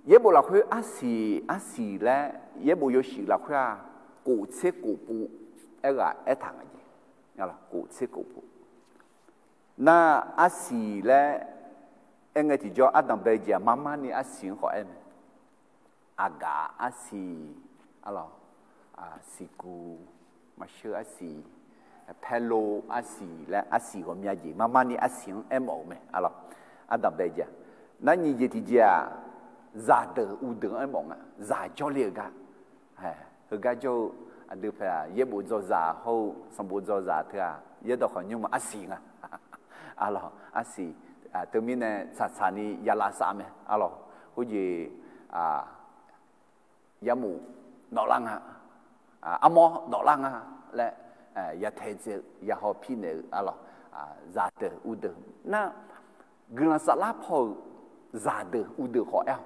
Yaerbof lafkhoer arsiq arsiq laer, yaerbof yawshuif lafkhoer-aq, kof tser kof pov aerghaq aertaq nga jeq. Kof tser kof pov. Nar arsiq laer aerngae tiqjawr ardanq bae jeq-aq, marmarni arsiq-anr khawf aer mae. Aqgaf arsiq, aqlawq, siqguq, maqsheur arsiq, paerlo arsiq laer arsiq ghawqmya jeq marmarni arsiq-anr aermawf-euq mae, aqlawq. Ardanq bae jeq-aq, nar nyiq jeq tiqjeq-aq, zaqdeuq uvdeuq-anr aermawf nga, zaq jawrle-eu gar. Heugar jawr-eu aqdui paeq-aq, yaerbof dzawzaq hawr-eu sanqbof dzawzaq teu-aq, yaerdawq khawf nymr ma arsiq nga. Aqlawq, arsiq, teumirnae tsaqtsaqni yalav saf mae, aqlawq. Khoerjeq, yarmuf dawflar nga, armawr dawflar nga laer, yatae dzae-eu yahaw pirnaeq-eu, aqlawq, zaqdeuq uvdeuq nar, guiqlanq saflar paw-euq zaqdeuq uvdeuq khawf aer-awq.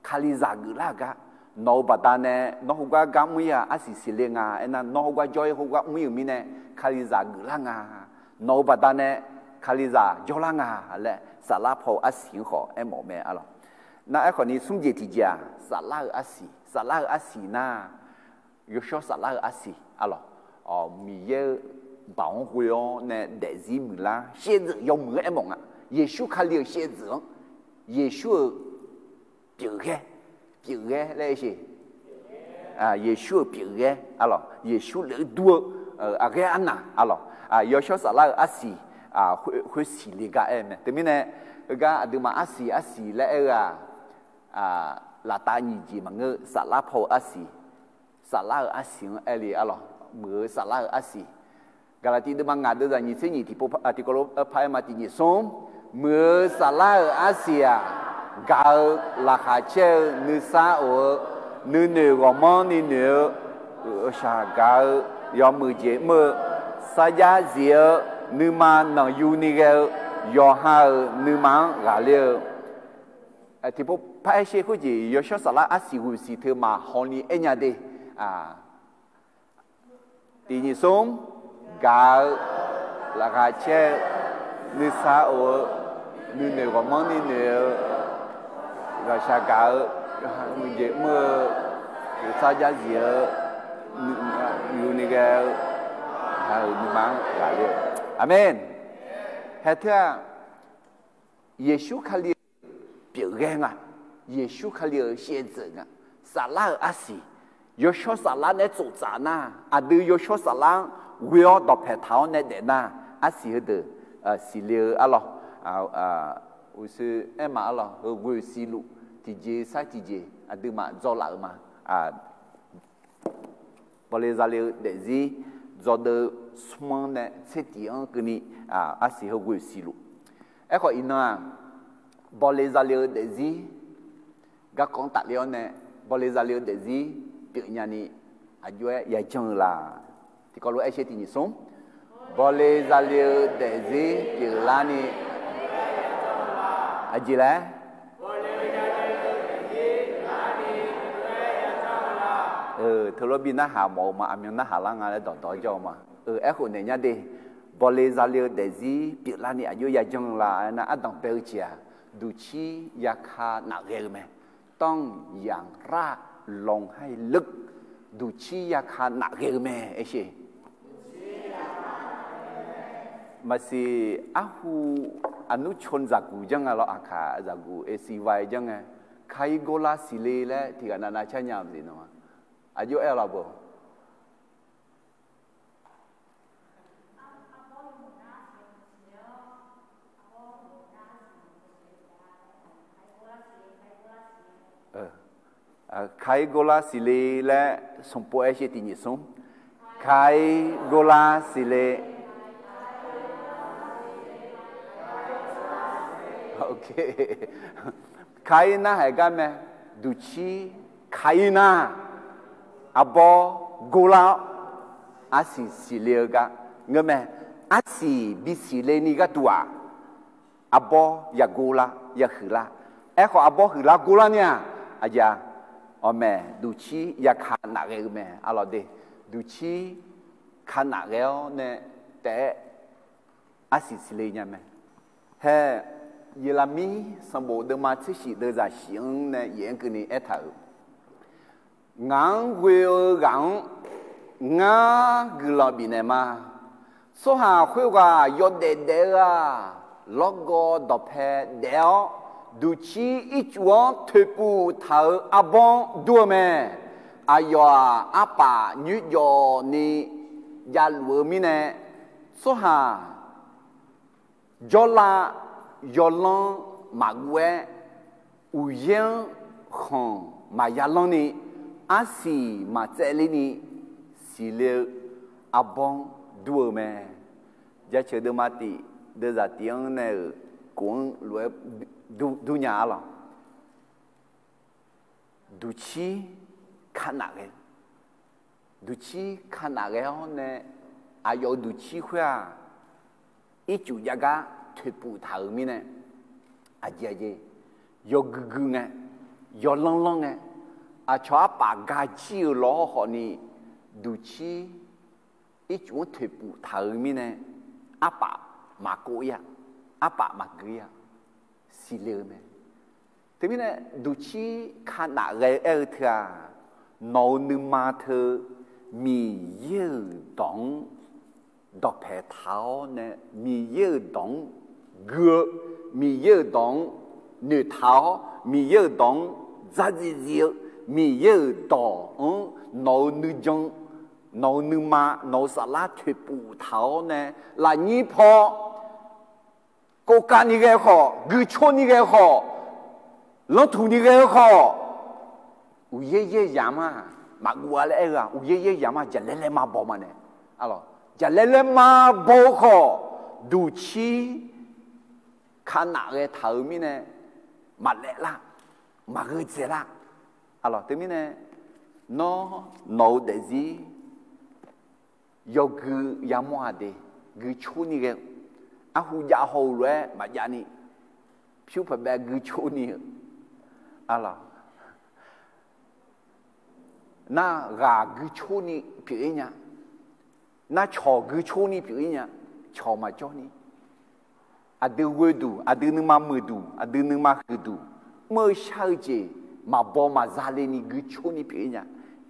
Kalizaq geuflar-eu gar, nawq-euq baqdanae nawr heugar gar mr-ir-aq, arsiq siqle nga. Aernar, nawr heugar jawr-ir heugar mr-ir-euq mirnae, Kalizaq geuflar nga. Nawq-euq baqdanae Kalizaq jawrlar nga laer saflar paw-eu arsiq-anr khawf aermawf mae, aqlawq. Nar aerkhawfni smr jeq tiqjeq-aq, saflar-eu arsiq, saflar-eu arsiq nar, yawshawr saflar-eu arsiq, aqlawq, Miqyaer-eu baoq-anr ghoe-awr nae daefzir muiqlar shaevdzeuf yawmuiq-anr aermawf nga. Yeqsur Kali-euq shaevdzeuf-anr, Yeqsur-euq pyeufghaer, pyeufghaer laer sheq. Yeqsur-euq pyeufghaer, aqlawq, Yeqsur lef-eu dur-eu aqghaer arnaq, aqlawq, yawshawr saflar-eu arsiq, khoer siqle gar aer mae. Teumirnae, heugar aqduimaf arsiq arsiq laer aer-eu-aq, laftav nyiq jeq maqngeur-eu saflar paw-eu arsiq, saflar-eu arsiq-anr aer le, aqlawq, muiq-eu saflar-eu arsiq. Gaqlaqtiv deuvma ngaq deuvzaq nyiq tser nyiq tiqpov tiqkawv lof par aer ma, tiq nyiq smr, muiq-eu saflar-euq arsiq-aq, gaq-eu laqkhaq caer-eu nuisar of-eu, nuinoeq ghawqmanrni noeq-eu, Ghawqshaq gaq-eu yawmuiq jeq mr-eu, sarjax zif-eu, nuima nanqyuni ghae-eu, yawqha-euq nuima-anr ghaqler-eu. Tiqpov par aer sher khoerjeq yawshawr saflar arsiq ghoeqsiq teu maqhaw ni aernya de. Tiq nyiq smr gaq-eu, laqkhaq caer-eu, nuisar of-eu, nuinoeq ghawqmanrni noeq-eu, ghawqshaq gaq-eu, yawqha muiqjeq mr-eu, sarjax zif-eu, yuni ghae-eu, ghaq-euq nuima-anr ghaqler-eu. Aqmeq. Hae teu-aq, Yeqsur Kali-euq pyeufghae nga. Yeqsur Kali-euq shaevdzeuf nga. Saflar-euq arsiq, yawshawr saflar nae tsoftsaf nar, aqdui yawshawr saflar-anr ghoe-awr dawqpaeq taq-awr nae daef nar, arsiq heudeuq siqle-eu arlawq, uqshoe aermaf arlawq, heu ghoeq siqluf tiqjeq sar tiqjeq aqduimaf dzawlaf-euq ma. Bawle zale-eu daefzir dzawdeuv smr-anr nae tser tiq-anr keuvni, arsiq heu ghoeq siqluf. Aerkhawf iqnan-aq, bawle zale-eu daefzir garkawv-anr tafler-awr nae, bawle zale-eu daefzir pyeufnya ni aqjox-aer yajanr-eu la? Tiqkawv lof-aer aer sher tiq nyiq smr. Bawle zale-eu daefzir pyeuflarni, aqjeq laer teulof bi narhaq mawf-eu ma, aqmyan narhaq lar nga laer dawqdawq jawr-eu ma. Aerkhof naeq nya de, bawle zale-eu daefzir pyeuflarni aqjox yajanr-eu la aernar, ardanq bae-eu jeq-aq, duqcir yaka nafghae-eu mae. ต้องอย่างราบรื่น duqcir yaka nafghae-eu mae aer sher. Maqsiq arhu aqnur ชน zaqguq janr nga lawr, aqkaq zaqguq เอซีวาย janr ngae, kar-ir gorlar siqle laer tiqghaq navnav car nya-eu maqsiq nawr-a. Aqjox aer-eu lafbeuq. Kar-ir gorlar siqle laer sanqpov aer sher tiq nyiq smr. Kar-ir gorlar siqle. Kar-ir narhaq gar mae, duqcir kar-ir nar, arbawr gorlar-awr, arsiq siqle-eu gar ngeur mae. Arsiq bisiqle ni gharduq-aq, arbawr yagor lar, yahuiq lar. Aerkhawf arbawr huiqlar gorlar ni-aq, aqjeq-a, awqmaeq duqcir yaka nafghae-eu mae arlawq de. Duqcir ka nafghae-awr nae taef-aer arsiq siqle nya mae. Hae, Yeqlaqmir sanqbof deuvma tser shif deuvzaq shif-anr nae yaef-anr keuvni aertaq-euq, ngaq-anr ghoe-eu ghaq-anr ngar guiqlanq bifnaeq ma. Tsawrhaq khoerghaq yawdaef daef-eu-aq, lawrgawv dawqpae daef-awr, duqcir ircuf-anr toeqpuf taq-euq arbawr-anr dur-eu mae. Aqyawf-aq, arpaf nyoerjawv ni javluf-eu mirnae, tsawrhaq jawrlav yawlanr maqguv-aer, uqyaer-anr khanq maqya lanr ni, arsiq maqtsaevler ni, siqle-eu arbawr-anr dur-eu mae. Jaceuq deuvma tif deuvzaq tif-anr nae-euq kof-anr lof-aer dur nya arlawq. Duqcir ka nafghae, duqcir ka nafghae-awr nae, aqyawf-euq duqcir khoer-aq, ircuf javgar toeqpuf taq-euq mirnae, aqjeq aqjeq, yawgui gui ngae, yawlanr lanr ngae, aqcawq arpaf gajir-euq lawr khawfni, duqcir ircuf-anr toeqpuf taq-euq mirnae, arpaf maqkov-ir-a, arpaf maqgui-ir-a, siqle-eu mae. Teumirnae duqcir ka nafghae-eu aer-eu teu-aq, nawq-euq nuima teu Miqyaer-euq dawq-anr dawqpae taq-awr nae, Miqyaer-euq dawq-anr gui-eu, Miqyaer-euq dawq-anr noeqtaq-awr, Miqyaer-euq dawq-anr dzardziv dziv-eu, Miqyaer-euq dawq-anr nawq-euq nuijan, nawq-euq nuima, nawq-euq saflar toeqpuf taq-awr nae, lafnyir paw, kovkav ni ghae khawf, guicor ni ghae khawf, lanrtuq ni ghae-eu khawf, uqyaer yaer yamq-a, maqguv-a laer aer-eu-aq, uqyaer yaer yamq-a, jaqlaer laer ma baw ma nae. Jaqlaer laer ma baw-eu khawf, duqcir ka nafghae taq-euq mirnae, maqlaef lar, maqgheu dzaeq lar. Arlawq, teumirnae, Nawr, nawq-eu daefzir yawgui yamawr-a de, guicor ni ghae-eu, arhu jav haw-eu lof-aer maqjav ni, pyur paqbaev guicor ni-eu, aqlawq, nar ghaq guicor ni pyeuf-ir nya, nar cawq guicor ni pyeuf-ir nya, cawq maqjawr ni, aqdui ghoe duq, aqdui nuima muiq duq, aqdui nuima huiq duq, mr-eu shar-eu jeq maqbaw maqza le ni guicor ni pyeuf-ir nya.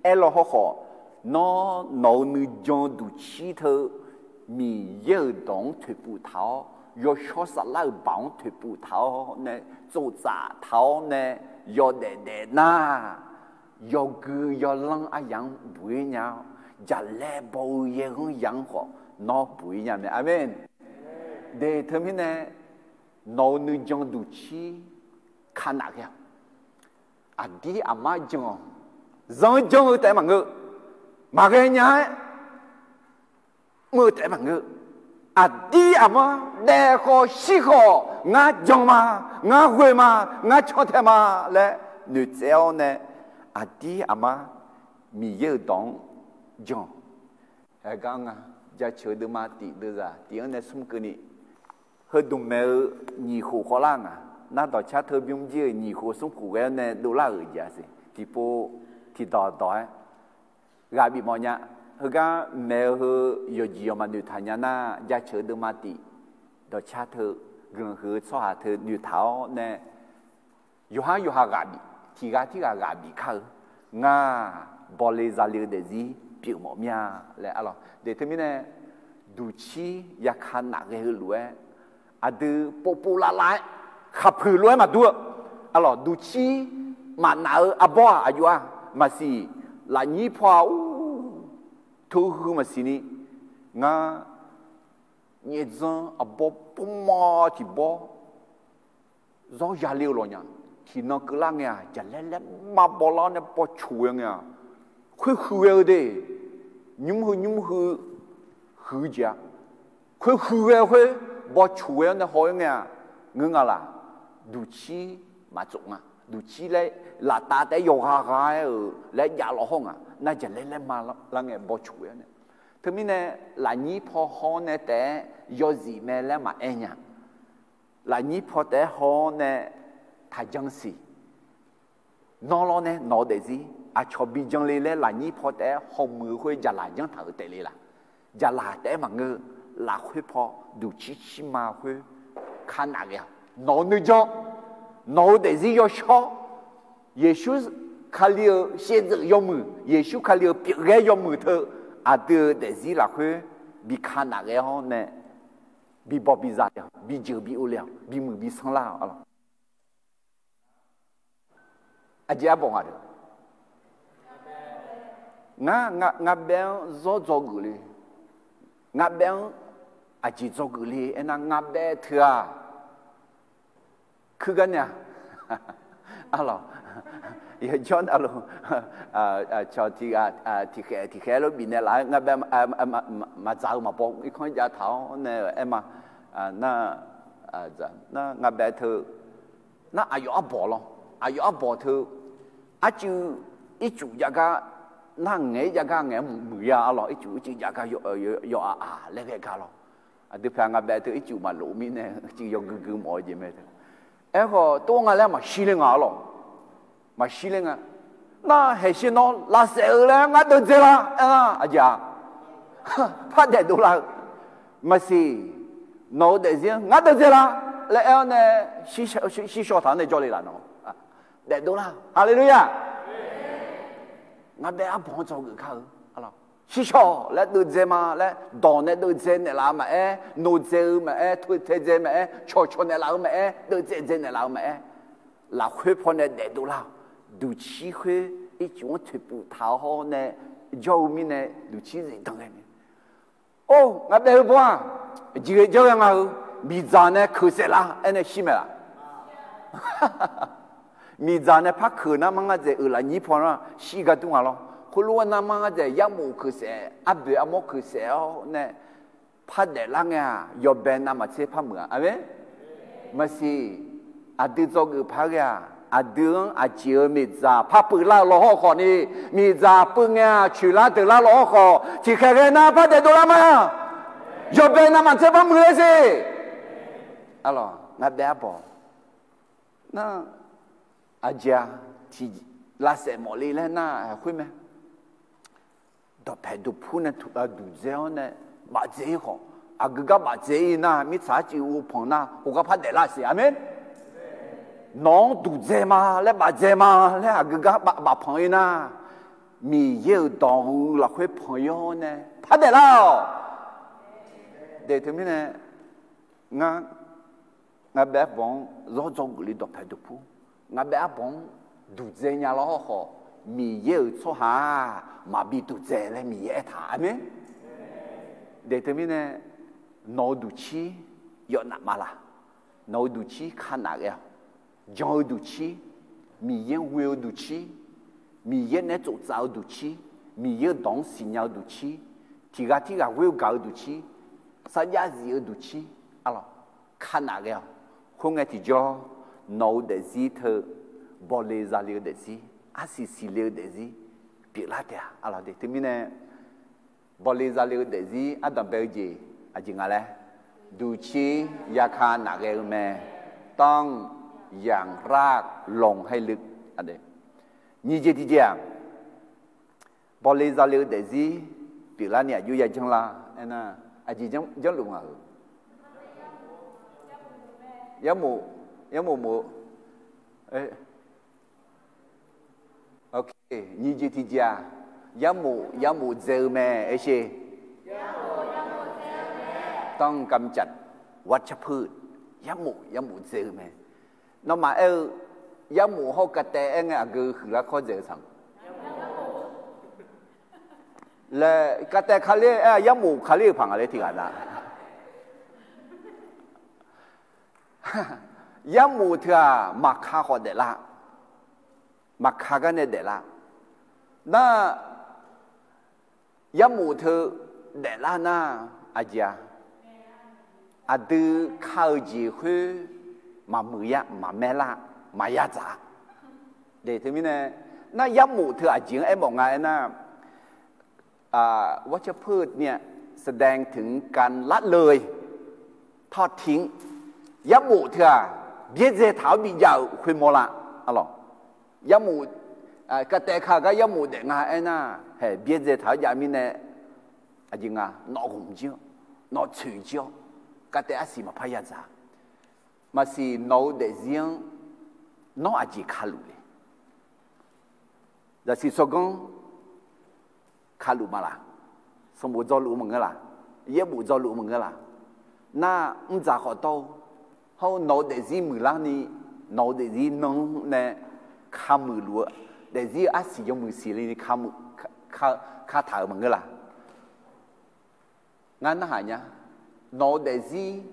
Aerlaw hawrkhawf, nawr nawq-eu nuijan duqcir teu Miqyaer-euq dawq-anr toeqpuf taq-awr, yawshawr saflar-euq baoq-anr toeqpuf taq-awr nae, tsoftsaf taq-awr nae, yawdaef daef nar, yawgui yawlanr aryaq-anr buq-ir nya-awr, jaqlaer baw-eu yaerghanr yaq-anr khawf nawr buq-ir nya mae. Aqmeq. De teumirnae, nawq-eu nuijan duqcir kanaf ghae-awq. Aqdir aqmar jan-awq. Zanr jan-eu taef-aer maqngeur, maqghae nya-aer mr-eu taef-aer maqngeur. Aqdir aqmar daef khawf shir khawf, ngar jan ma, ngar ghoe ma, ngar cantae ma laer noeqtsaev-awr nae, aqdir aqmar Miqyaer-euq dawq-anr jan-awq. Aergar nga, Jaceuq deuvma tif deuvzaq tif-anr nae smr keuvni, heudmq maeq-eu nyiq khof khawvlar nga. Nar dawqcar teu bymr jir-euq nyiq khof smr khof ghae-awr nae dovlar-euq jeq-a siq. Tiqpov tiqdawq dawq-aer ghaq bif mawf nya. Heugar maeq-eu heu yawqjeq yawqmaf noeqtaq nya nar, Jaceuq deuvma tif dawqcar teu guiqlanq huiq-eu tsawrhaq teu noeqtaq-awr nae, yawqhar yawqha ghaq bif, tiq ghaq tirghaq ghaq bif kar-eu, ngar bawle zale-eu daefzir pyeuf mawf mir-a laer arlawq. De teumirnae, duqcir yaka naf ghae-eu lof-aer, aqdui povpov lavlav-aer khaqpuiq lof-aer maqdur-eu, arlawq, duqcir maqnaf-eu arbawr-aq aqjox-aq maqsiq, lafnyir paw-aq ur, teuhuiq maqsiq ni, ngar nyaev dzanr arbawr pawrma tiq bawr zawr yale-eu lawq nya. Tiqnan keuvlar ngae-aq, jaqlaer laer ma bawlar nae bawcoq ghae ngae-aq, khoer huiq ghae-eu de. Nymr heu nymr heu huiq-eu jeq-a, khoer huiq ghae-eu khoer bawcoq ghae-awr nae haw-aer ngae-aq, ngeur nga laq? Duqcir maqtsof nga. Duqcir laer laftav taef-aer yawqha gha-aer-euq laer jav lawq hawr nga. Nar jaqlaer laer ma lar ngae bawcoq ghae-awr nae, teumirnae lafnyir paw haw-awr nae taef-aer yawzif mae laer maqaer nya. Lafnyir paw taef-aer haw-awr nae taqjan siq. Nawr lawr nae nawq-eu daefzir aqcawq bi jan le laer lafnyir paw taef-aer hawmuiq-eu khoer jaqlaq janr taq-euq taef le laq? Jaqlaq taef-aer maqngeur. Lafkhoer paw duqcir cirma khoer kanaf ghae-awq. Nawq-eu nuijan, nawq-eu daefzir yawshawr, Yeqsur Kali-euq shaevdzeuf yawmuiq, Yeqsur Kali-euq pyeufghaer yawmuiq teu aqdui-euq daefzir lafkhoer bi kanaf ghae-awr nae, bi baw bi za le-awq, bi jeuq bi ov le-awq, bimuiq bi sanrlar-awq arlawq. Aqjeq arbawq nga deuq, ngar, ngar, ngar baef-anr zawr dzawgeuf le. Ngar baef-anr aqjeq dzawgeuf le aernar, ngar baef teu-aq, kuir gar nae-a, arlawq, yawjawr navluf, cawq tiq ghaq tiqkhaeq tiqkhaeq lof bifnaeq laf-aer ngar baef maqdzaq-eu maqbaw irkanr jav taq-awr nae-euq aer ma. Nar, nar ngar baef teu nar aqyawf arbawq lawr, aqyawf arbawq teu, arcuiv ircuf jav gar, nar ngaeq-ir jav gar ngaeq-aer muiq-ir-a arlawq, ircuf ircuf jav gar yawf-aq aq laer ghae gar lawr. Aqdui pyaeq nga baef teu ircuf maqlof mirnae, ircuf yawgui gui mawf-eu jeq mae teu. Aerkhawf tov nga laer maqshir ler nga arlawq. Maqshir ler nga. Nar haeqshir nawr lavsaef-eu laer ngar deuvdzae la aernar aqjeq-a, par daefdov lar-eu maqsiq. Nawq-eu daefzir-anr ngar deuvdzae la laer aer-awr nae, shir shaw taq-anr nae jawr le laf nawq, daefdov lar. Haleluya! Ngar baef arbawq-anr dzawgeuf kar-eu, shir shaw laer deuvdzae ma laer dawq nae deuvdzae naeqlaf-eu maqaer, nodzae-eu maqaer, totaedzae maqaer, cawqcawq naeqlaf-eu maqaer, deuvdzae dzae naeqlaf-eu maqaer, lafkhoer pawnae daefdov lar-awq. Duqcir khoer ircuf-anr toeqpuf taq-awr nae jawr-eu mirnae duqcir zifdan ghae mae. Or, ngar baef-eu bawr-aq, jeqghae janr ghae nga-eu, miqdzaq nae keuq saef lar aer nae shir mae laf? Miqdzaq nae par keuq nar mar ngar dzaeq-euq lafnyir paw nar shir gar dur nga lawr. Khoerlof-aer nar mar ngar dzaeq yarmof keuq saef, arboeq armawr keuq saef-awr nae par daeflar ngae-aq, yawbae navmaqtser par muiq-a. Aqmeq. Maqsiq, aqdui dzawgeuf par ghae-aq, Aqdui-anr aqjeq-euq miqdzaq par peuv lar-eu law hawr khawf ni, miqdzaq peuv ngae-aq coeqlar deuqlar law hawr khawf, tiqkhaeq ghae nar par daef dovlar ma. Yawbae navmaqtser par muiq-aer sher. Arlawq, ngaq baef arbawq nar, aqjeq-a, tiq lavsaef mawf le laer nar khoer mae. Dawqpaeq dawqpur nae duqdzae-awr nae bafdzae-ir khawf, aqgeu gar bafdzae-ir nar, mirtsaq arcuiv uvpanq nar, khoergar par daeflar siq. Aqmeq. Nawq-anr duqdzae ma laer, bafdzae ma laer aqgeu gar baf, bafpanq-ir nar, Miqyaer-euq dawq-eu lafkhoer panq-ir-awr nae par daeflar-awq. Daef teumirnae, ngar, ngaq baef arbawq-anr zawr dzawgeuf le dawqpaeq dawqpur, ngaq baef arbawq-anr duqdzae nya law hawr khawf, Miqyaer-euq tsawrhaq-aq maqbi duqdzae laer Miqyaer aertaq. Aqmeq. Daef teumirnae, nawq-eu duqcir yawf naf ma laq? Nawq-eu duqcir ka naf ghae-awq. Jan-eu duqcir, Miqyaer-anr ghoe-eu duqcir, Miqyaer naeq-aer tsoftsaf-eu duqcir, Miqyaer-euq dawq-anr siqnya-eu duqcir, tiqghaq tirghaq ghoer-eu gaq-eu duqcir, sarjax zif-eu duqcir, arlawq, ka naf ghae-awq. Khoerngae tiqjawr, nawq-eu daefzir teu, bawle zale-eu daefzir, arsiq siqle-eu daefzir pyeuflar taef-a. Arlawq, daef teumirnae, bawle zale-eu daefzir ardanq bae-eu jeq aqjeq nga laer, duqcir yaka naf ghae-eu mae. Tanr, yamq rar, lanq haer leu. Nyiq jeq tiqjeq-aq, bawle zale-eu daefzir pyeuflarni aqjox ya janrlar aernar, aqjeq janrluf ngaq-euq, yarmof, yarmof mof-eu, nyiq jeq tiqjeq-aq, yarmof yarmof dzae-eu mae. Aershe, ต้องกำจัดวัชพืช, yarmof yarmof dzae-eu mae. Nawmaf aer-eu yarmof hawr-eu kataev aer ngae aqgeu huiqlar kawr dzaeq-eu tsaq laer, kataev Kali aer-a, yarmof Kali-euq paq nga laer tiqghaq na. Yarmof teu-aq maqka khawf daeflar, maqka gar nae daeflar. Nar, yarmof teu daeflar nar, aqjeq-a, aqdui ka-eu jeq khoer maqmuiq ya, maqmaer lar, maqya dzaq-a. Daef teumirnae, nar yarmof teu aqjeq-anr aermawf nga aernar, วัชพืชเนี่ย แสดงถึงการละเลยทอดทิ้ง. Yarmof teu-aq, byaerdzae taq-awr bijav-euq khoermawr la. Arlawq, yarmof, kataev ka gar yarmof daef nga aernar, haeq byaerdzae taq-awr jav mirnae, aqjeq nga, nawq ghmq jir-awr, nawq tsoeq jir-awr, kataev arsiq maqpar ya dzaq. Maqsiq nawq-eu daefzir-anr nawr aqjeq kaluf le? Zaqsiq tsawrganr kaluf ma laq? Sanqbof dzawluf-eu maqngeur laq? Yaerbof dzawluf-eu maqngeur laq? Nar, mrdzaq khawf dawr-eu, hawr-eu nawq-eu daefzir muiqlar ni, nawq-eu daefzir nan-anr nae kamuiq luf-eu, daefzir-eu arsiq yawmuiq siqle ni kamuiq, ka, kataq-euq maqngeur laq? Ngar narhaq nya. Nawq-eu daefzir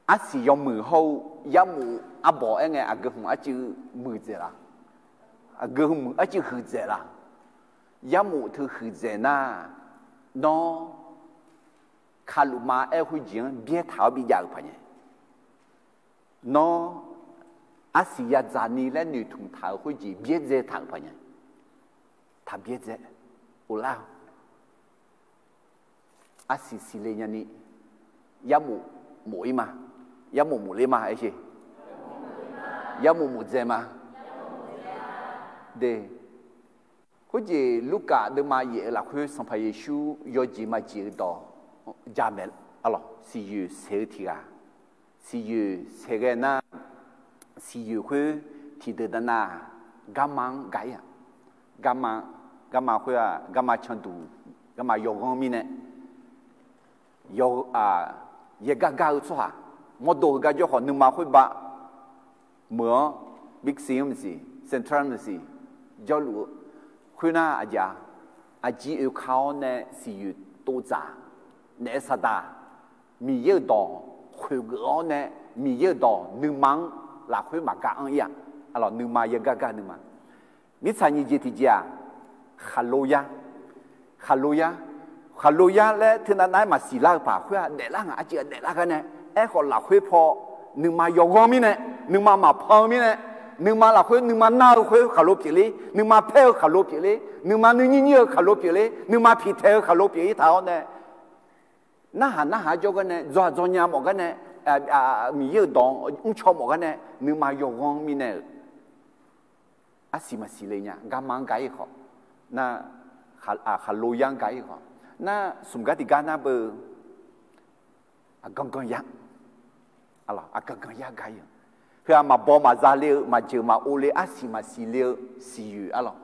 arsiq yawmuiq hawr-eu yarmof arbawq aer ngae, aqgeu hmq arcuiv muiqdzaeq laq? Aqgeu hmq arcuiv huiqdzaeq laq? Yarmof teu huiqdzaeq nar, nawr kaluf ma aer khoerjeq-anr byaer taq-awr bijav-euq paq nya. Nawr arsiq ya dzaq ni laer noeqtmq taq-euq khoerjeq byaerdzae taq-euq paq nya. Taq byaerdzae, uvlar-eu arsiq siqle nyani, yarmof mof-ir ma, yarmof mof ler ma, aershe, yarmof mof dzae ma. De, khoerjeq Lurkaf deuvma yaef-eu lafkhoer Sanqpaq Yeqsur yawjeq maqjeq-eu dawq jamaeq, arlawq, siqyoeq saeq-eu tiq ghaq, siqyoeq saeq ghae nar, siqyoeq khoer tiqdeuq danav garma-anr gaq-ir-aq, garma, garma khoer-aq, garma canduq, garma yawghanr mirnae, yaw, yaergar gar-eu tsawrhaq, mawrdo heugar jawr khawf nuima khoer ba meuq-anr, Big C-anr maqsiq, Central maqsiq, jawrluf-eu khoernar, aqjeq-a, aqjeq oeka-awr nae siqyoeq tovdzaq, naef saqdaq, Miqyaer-euq dawq khoeqgeuf-awr nae, Miqyaer-euq dawq nuima-anr lafkhoer maqgaq anr-ir-aq, arlawq, nuima yaergar gar nuima. Mirtsaq nyiq jeq tiqjeq-aq, khaqlo yar, khaqlo yar, khaqlo yar laer teunav nav-aer maqsiq lar-eu paq khoer-aq, daeflar ngaq arcuiv-aq daeflar gar nae, aerkhawf lafkhoer paw nuima yawqghanr mirnae, nuima maqpan-eu mirnae, nuima lafkhoer nuima nar-eu khoer khaqlo pyeufler, nuima paer-eu khaqlo pyeufler, nuima nuinyir nyir-eu khaqlo pyeufler, nuima piqtaeq-eu khaqlo pyeuf-ir taq-awr nae, narhaq narhaq-aer jawr gar nae, dzawq-aq dzawnya mawf gar nae, Miqyaer-euq dawq-anr mrcaw mawf gar nae, nuima yawqghanr mirnae-euq arsiq maqsiq le nya. Garma-anr ga-ir khawf, nar, khaqlo yar-anr ga-ir khawf, nar smq gar tiqgar nar beu, aqgan gan yar, aqgan gan yar ga-ir-eu, heu-aq maqbaw maqza le-eu, maqjeuq maqov le, arsiq maqsiq le-eu siqyoeq arlawq.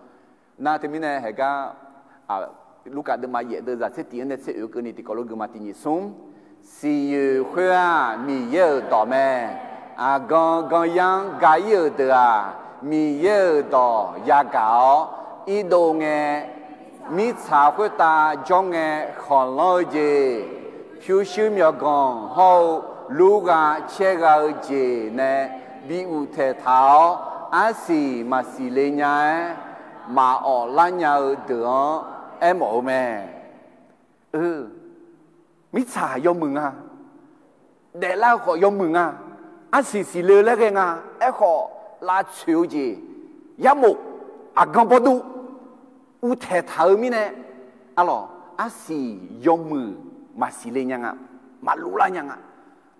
Nar teumirnae haeqgar, Lurkaf deuvma yaef deuvzaq tser tiq-anr nae tser oeq keuvni tiqkawv lof guiqma tiq nyiq smr, siqyoeq khoer-aq Miqyaer-euq dawq mae. Aqgan gan yar-anr ga-ir-euq deuq-aq, Miqyaer-euq dawq yagaq-awr irdov ngae, mirtsaq khoertav jawr ngae khanqlanr-eu jeq, pyurshuir myawqganq hawr-eu lurgha caergha-eu jeq nae bi uqtaeq taq-awr, arsiq maqsiq le nya-aer maqawf lar nya-eu deuq-anr aermawf-eu mae. Mirtsaq yawmuiq nga. Daeflar-eu khawf yawmuiq nga. Arsiq siqle-eu laer ghae nga. Aerkhawf, lavtsoeq-eu jeq, yarmof, aqgan bawrdur, uvtaeq taq-eu mirnae, arlawq, arsiq yawmuiq maqsiq le nya nga, maqluf lar nya nga,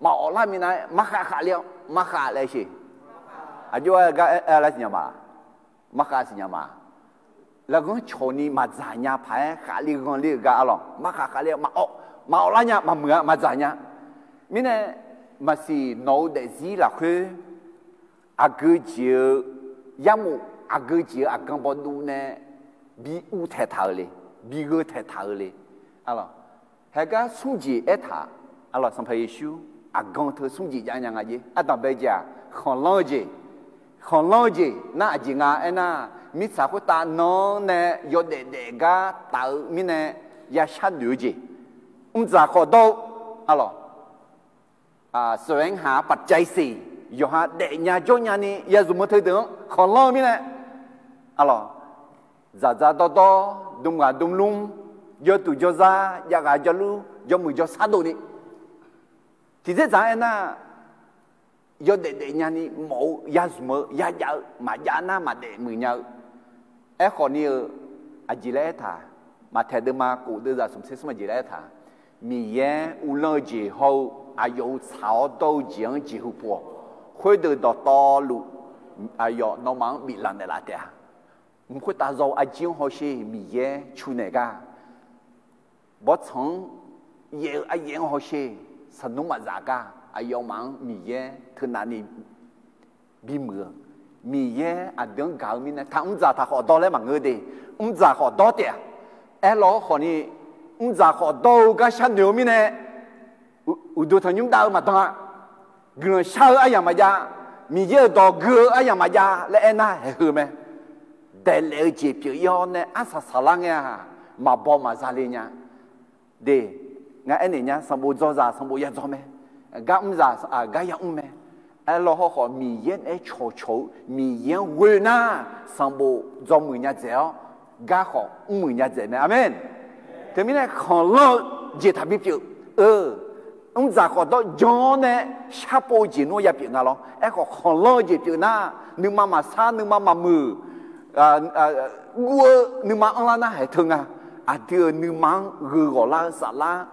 maqawf lar minav-aer markhav khavle-awr, markhav laer sheq. Aqjox-aer gar aer lar siqnya ma. Markhav siqnya ma. Lafghanr cawqni maqdzaq nya paq-aer khaqle ghanle-euq gar arlawq, markhav khavle-awr maqawf, maqawf lar nya, maqmuiq-a, maqdzaq nya. Mirnae, maqsiq nawq-eu daefzir lafkhoer aqgeu jeq-eu yarmof, aqgeu jeq-eu aqgan bawduv nae bi uvtaeq taq-eu le, bi gheu taeq taq-eu le. Arlawq, haegar smr jeq aertaq, arlawq, Sanqpaq Yeqsur aqgan teu smr jeq jav nya nga jer. Ardanq bae jeq-aq, khanqlanr-eu jeq. Khanqlanr-eu jeq nar aqjeq nga aernar, mirtsaq khoertav nan-anr nae yawdaef daef gar taf-eu mirnae ya sharnoeq-eu jeq. Mrdzaq khawf dawr-eu, arlawq, แสวงหาปัจจัยสี่ yawqha daefnya jawrnya ni ya zmq-eu teudeuq-anr khanqlanr-eu mirnae, arlawq, dzaqdzaq dawrdawr, dmghaq dmlmr, jawrduq jawrzar, javghaq javlur, jawrmuiq jawrsar dov ni, tiqdzerdzaq-anr aernar, yawdaef daefnya ni mawf-eu ya zmq-eu ya jav-eu maqjav nar maqdaef muiq nya-eu. Aerkhawf ni-eu, aqjeq laer aertaq, Maqtaeq deuvma kof deuvzaq smq tser smr aqjeq laer aertaq, Miqyaer uvlanr-eu jeq hawr-eu aqyawf-euq tsaq-awr dawr-eu jeq-anr jeqhu pov-awq. Khoerdeuq dawqtawvluf aqyawf nawmaf-anr biflanq naeqlaf taef-a. Mq khoertav zaw-eu arjir-anr hawsher Miqyaer cu naeq gar, bawrtsanq-anr yaef-eu aryaef-anr hawsher sanqnmr maqzaf gar aqyawfmaf-anr Miqyaer teunav ni bimuiq-eu, Miqyaer aqdui-anr gaq-eu mirnae taq mrdzaq taq khawf dawr laer maqngeur de. Mrdzaq khawf dawr taef-a. Aerlawr khawf ni, mrdzaq khawf dawr-eu gar sharnoeq-eu mirnae, uqduq tanqnymr dav-eu maqdan-a. Guiqlanq shar-eu aryamq maqjav, Miqyaer-euq dawq gui-eu aryamq maqjav laer aernar haeqheu mae. Daeqlaef-eu jeq pyeuf-ir-awr nae arsaq saqlar ngae-aq, maqbaw maqza le nya. De, ngar aernaeq nya, sanqbof dzawzaq sanqbof ya dzaw mae. Gar mr zaq gar ya mr mae. Aerlawr hawrkhawf Miqyaer naeq-aer cawqcawq-eu Miqyaer-anr ghoe nar, sanqbof dzawmuiq nya dzaeq-awr, gar khawf mrmuiq nya dzaeq mae. Aqmeq. Teumirnae khanqlanr-eu jeq taqbi pyeuf-eu, mrdzaq khawf dawr jan-awr nae sharpov-eu jeq nmr-anr ya pyeuf nga lawr. Aerkhawf khanqlanr-eu jeq pyeuf nar, nuima maqsar nuima maqmuiq, guv-eu nuima anrlar nar haeq teu nga. Aqdui-euq nuima-anr gheu ghawq lar-eu saflar,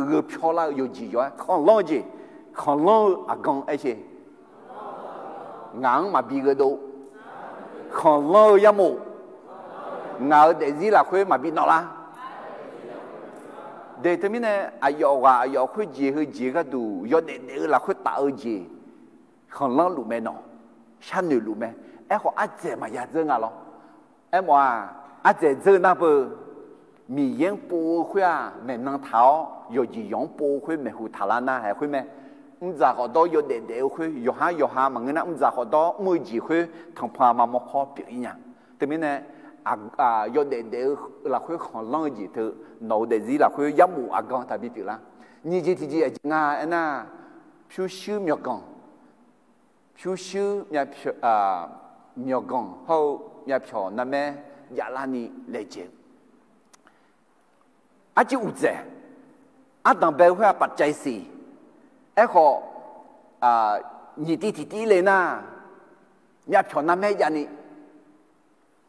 gheu pyawr lar-eu yawqjeq yawq-aer khanqlanr-eu jeq, khanqlanr-eu aqgan aer sher. Ngaq-anr maqbi gheudov. Khanqlanr-eu yarmof. Ngaq-euq daefzir lafkhoer maqbi nawvlar. De teumirnae aqyawf ghaq aqyawf khoerjeq heujeq gharduq yawdaef daef-eu lafkhoer taf-eu jeq khanqlanr luf mae nawq. Sharnoeq luf mae. Aerkhawf ardzaeq maqya dzeur nga lawr. Aermawf-aq, ardzaeq dzeur nar beu, Miqyaer-anr pov-eu khoer-aq maeqnan taq-awr yawqjeq yawq-anr pov-eu khoer maeqhu taqlar nar haeq khoer mae. Mrdzaq khawf dawr yawdaef daef-eu khoer yawqhar yawqha maqngeur nar mrdzaq khawf dawr mr-eu jeq khoer tanqpanq aqma mawrkawr pyeuf-ir nya. Teumirnae yawdaef daef-eu lafkhoer khanqlanr-eu jeq teu nawq-eu daefzir lafkhoer yarmof aqgan taqbi pyeuflar. Nyiq jeq tiqjeq aqjeq nga aernar, pyurshuir myawqganq, pyurshuir myawqganq hawr-eu myavpyawq narmaer javlarni laejae-eu. Arcuiv uqdzaeq, ardanq bae-eu khoer-aq ปัจจัยสี่. Aerkhawf, nyiq tiv tiq tiv le nar, myavpyawq narmaer javni,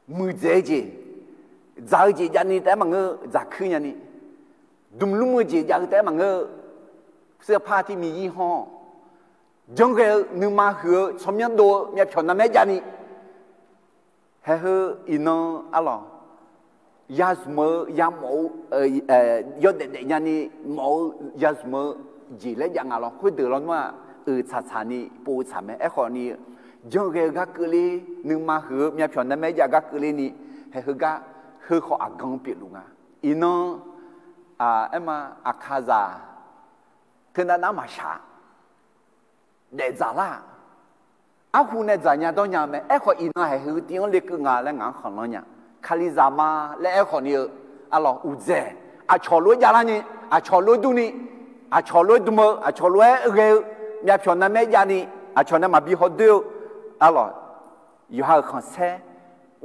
muiqdzaeq-eu jeq, dzaq-eu jeq javni taef-aer maqngeur, dzaq kuir nyani, dmqlmr-eu jeq jav-eu taef-aer maqngeur, เสื้อผ้าที่มียี่ห้อ, janrghae-eu nuima huiq-eu tsawrmyanr dov-eu myavpyawq narmaer javni, haeq heu iqnan arlawq, yazmq-eu yamawf-eu, yawdaef daef nyani mawf-eu yazmq-eu jeq laer jav nga lawr. Khoerdeuq lawnmr-aq, uiq tsaqtsaq ni pov-eu tsaq mae. Aerkhawf ni, janrghae-eu gar keuvler, nuima huiq-eu myavpyawq narmaer jav gar keuvler ni, haeq heugar, heu khawf aqgan pyeufluf nga. Iqnan, aerma, aqkaqzaq, teunav nar maqshaq, daefdzaq lar-aq, arhu nae dzaqnya dawrnya-eu mae. Aerkhawf iqnan haeq heu tiv-anr lekeuv nga laer ngaq-anr khanqlanr nya. Kalizaq ma laer aerkhawf ni-eu, arlawq uqdzaeq, aqcawq lof-aer javlar ni, aqcawq lof-aer durni, aqcawq lof-aer dm-eu, aqcawq lof-aer ghae-eu, myavpyawq narmaer javni, aqcawq nae maqbi hawdoer-eu, arlawq, yawqha-euq khanqsaer